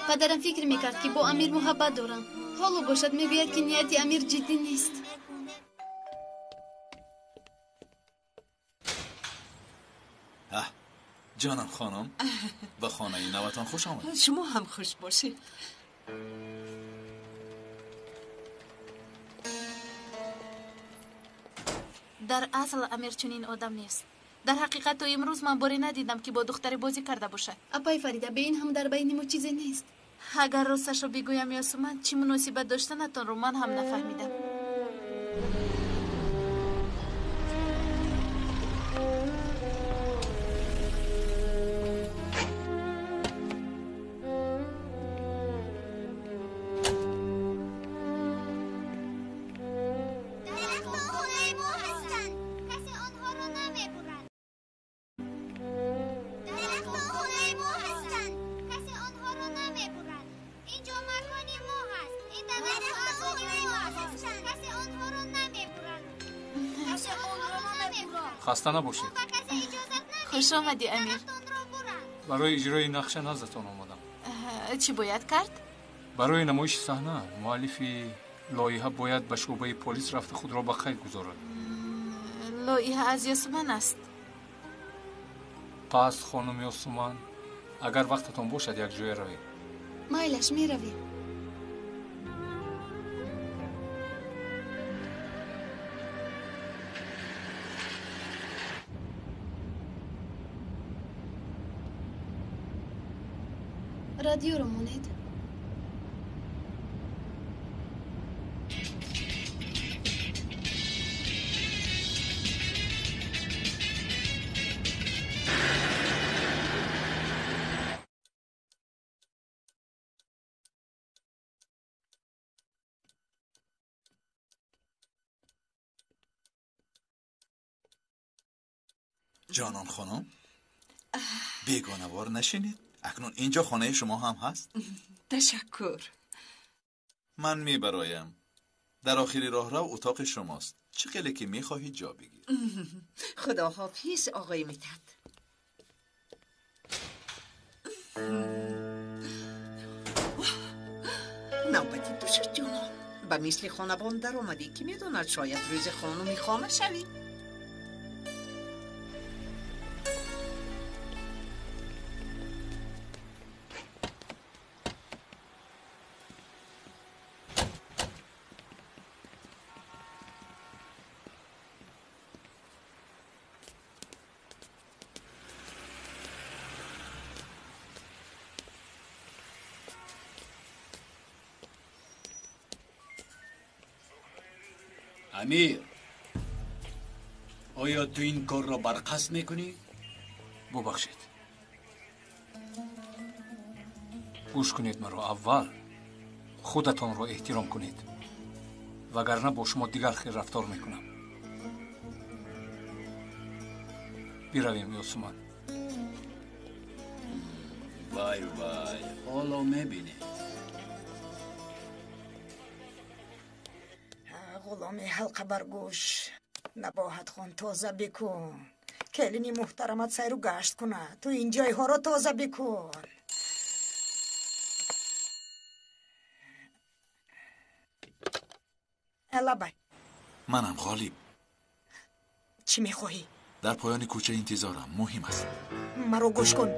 падарам фикр мекард, ки бо Амир муҳаббат дорам. Ҳоло бошад, мегӯяд, ки нияти Амир ҷиддӣ нест. Ҷонам хонум, ба хонаи наватон хуш омадед. Шумо ҳам хуш бошед. Дар асл Амир чунин одам нест. Дар ҳақиқат то имрӯз ман боре надидам, ки бо духтаре бозӣ карда бошад. Апай Фарида, бе ин ҳам дар байни мо чизе нест. Агар росташро бигӯям, Ёсуман, чӣ муносибат доштанатонро ман ҳам нафаҳмидам. Дарахтҳо хонаи мо ҳастанд. Касе онҳоро намебурад. Дарахтҳо хонаи мо ҳастанд. Касе онҳоро намебурад. Инҷо макони мо ҳаст. Ин дарахтҳо аз они мо ҳастанд. Касе онҳоро намебурад. Касе онҳоро намебурад. Хаста набошед. Ба касе иҷозат намедиҳем. Хуш омадӣ, Амир. Дарахтонро буранд. Барои иҷрои нақша наздатон омадам. Чӣ бояд кард? Барои намоиши саҳна муаллифи лоиҳа бояд ба шӯъбаи полис рафта худро ба қайд гузорад. Лоиҳа аз Ёсуман аст. Пас, хонум Ёсуман, агар вақтатон бошад, якҷоя равем. Майлаш, меравем. Радиоро монед. Ҷонон хонум, бегонавор нашинед. Акнун инҷо хонаи шумо ҳам ҳаст. Ташаккур. Ман мебароям. Дар охири роҳрав утоқи шумост. Чӣ хеле ки мехоҳӣ ҷо бигир. Худоҳофиз, оғои Митҳат. Навбати ту шуд, ҷонон. Ба мисли хонабон даромадӣ, ки медонад, шояд рӯзи хонуми хона шавӣ. Амир, оё ту ин корро барқасд мекунӣ? Бубахшед. Гӯш кунед маро аввал. Худатонро эҳтиром кунед. Вагарна бо шумо дигар хел рафтор мекунам. Биравем, Ёсуман. Вай вай, ҳоло мебинем. Ғуломи ҳалқа баргӯш, Набоҳатхон, тоза бикун. Келини муҳтарамат сайру гашт кунад. Ту ин ҷойҳоро тоза бикун. Лабай. Манам Ғолиб. Чӣ мехоҳӣ? Дар поёни кӯча интизорам. Муҳим аст. Маро гӯш кун.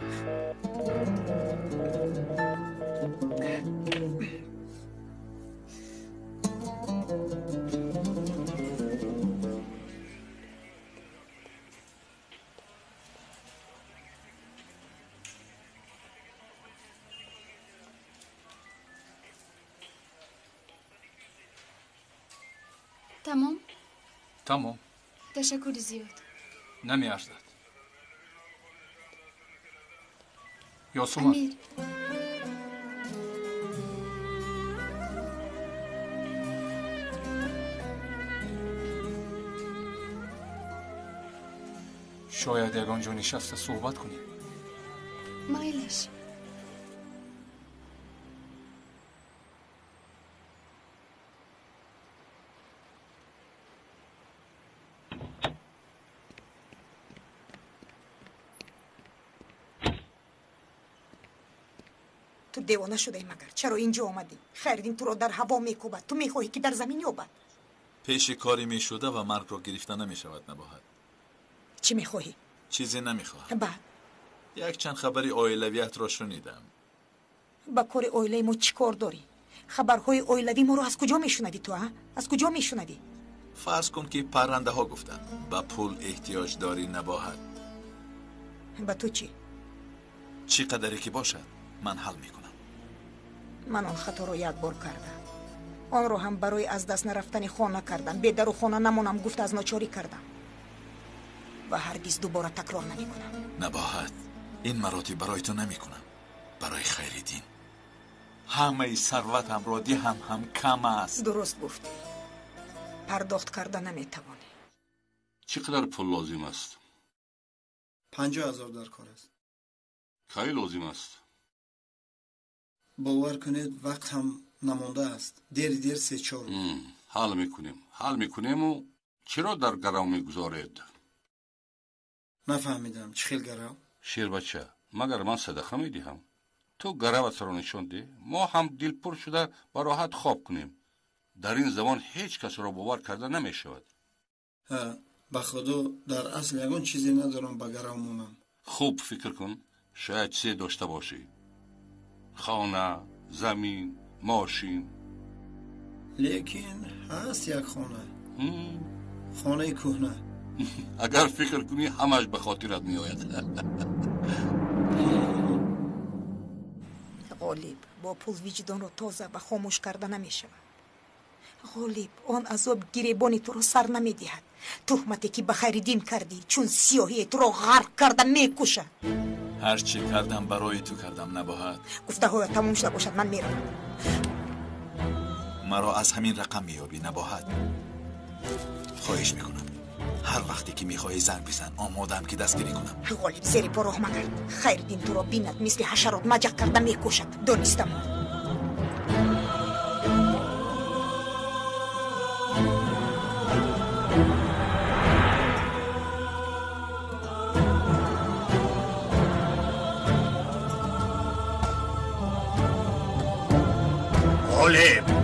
Тамом? Тамом. Ташаккури зиёд. Намеарзад. Ёсуман. Амир. Шояд ягон ҷо нишаста суҳбат кунем. Майлаш. Ту девона шудаи магар? Чаро инҷо омадӣ? Хайриддин туро дар ҳаво мекӯбад. Ту мехоҳӣ ки дар замин ёбад. Пеши кори мешуда ва маргро гирифта намешавад, Набоҳат. Чӣ мехоҳӣ? Чизе намехоҳам. Баъд? Якчанд хабари оилавиятро шунидам. Ба кори оилаи мо чӣ кор дорӣ? Хабарҳои оилавии моро аз куҷо мешунавӣ ту, а? Аз куҷо мешунавӣ? Фарз кун ки паррандаҳо гуфтанд. Ба пул эҳтиёҷ дорӣ, Набоҳат. Ба ту чӣ? Чӣ қадаре ки бошад, ман ҳал мекунам. Ман он хаторо як бор кардам. Онро ҳам барои аз даст нарафтани хона кардам. Бедару хона намонам гуфт, аз ночорӣ кардам. Ва ҳаргиз дубора такрор намекунам. Набоҳат, ин маротиб барои ту намекунам. Барои Хайриддин. Ҳамаи сарватамро диҳам ҳам кам аст. Дуруст гуфтӣ. Пардохт карда наметавонӣ. Чӣ қадар пул лозим аст? 50,000 дар кор аст. Кай лозим аст? Бовар кунед, вақт ҳам намондааст. Дери дер 3-4 рӯз. Ҳал мекунем. Ҳал мекунему чиро дар гарав мегузоред? Нафаҳмидам, чӣ хел гарав? Шербача, магар ман садақа медиҳам? Ту гараватро нишон деҳ, мо ҳам дилпур шуда ба роҳат хоб кунем. Дар ин замон ҳеҷ касро бовар карда намешавад. Ба худо, дар асл ягон чизе надорам ба гарав монам. Хуб фикр кун, шояд чизе дошта бошӣ. Хона, замин, мошин. Лекин ҳаст як хона. Хонаи кӯҳна. Агар фикр кунӣ, ҳамаш ба хотират меояд. Ғолиб, бо пул виҷдонро тоза ва хомӯш карда намешавад. Ғолиб, он азоб гиребони туро сар намедиҳад. Туҳмате ки ба Хайриддин кардӣ, чун сиёҳие туро ғарқ карда мекушад. Ҳар чӣ кардам барои ту кардам, Набоҳат. Гуфтаҳоят тамом шуда бошад, ман меравам. Маро аз ҳамин рақам меёбӣ, Набоҳат. Хоҳиш мекунам, ҳар вақте ки мехоҳӣ занг бизан, омодаам ки дастгирӣ кунам. Ғолиб, зери по роҳ магард. Хайриддин туро бинад, мисли ҳашарот маҷақ карда мекушад. Донистам. Ғолиб.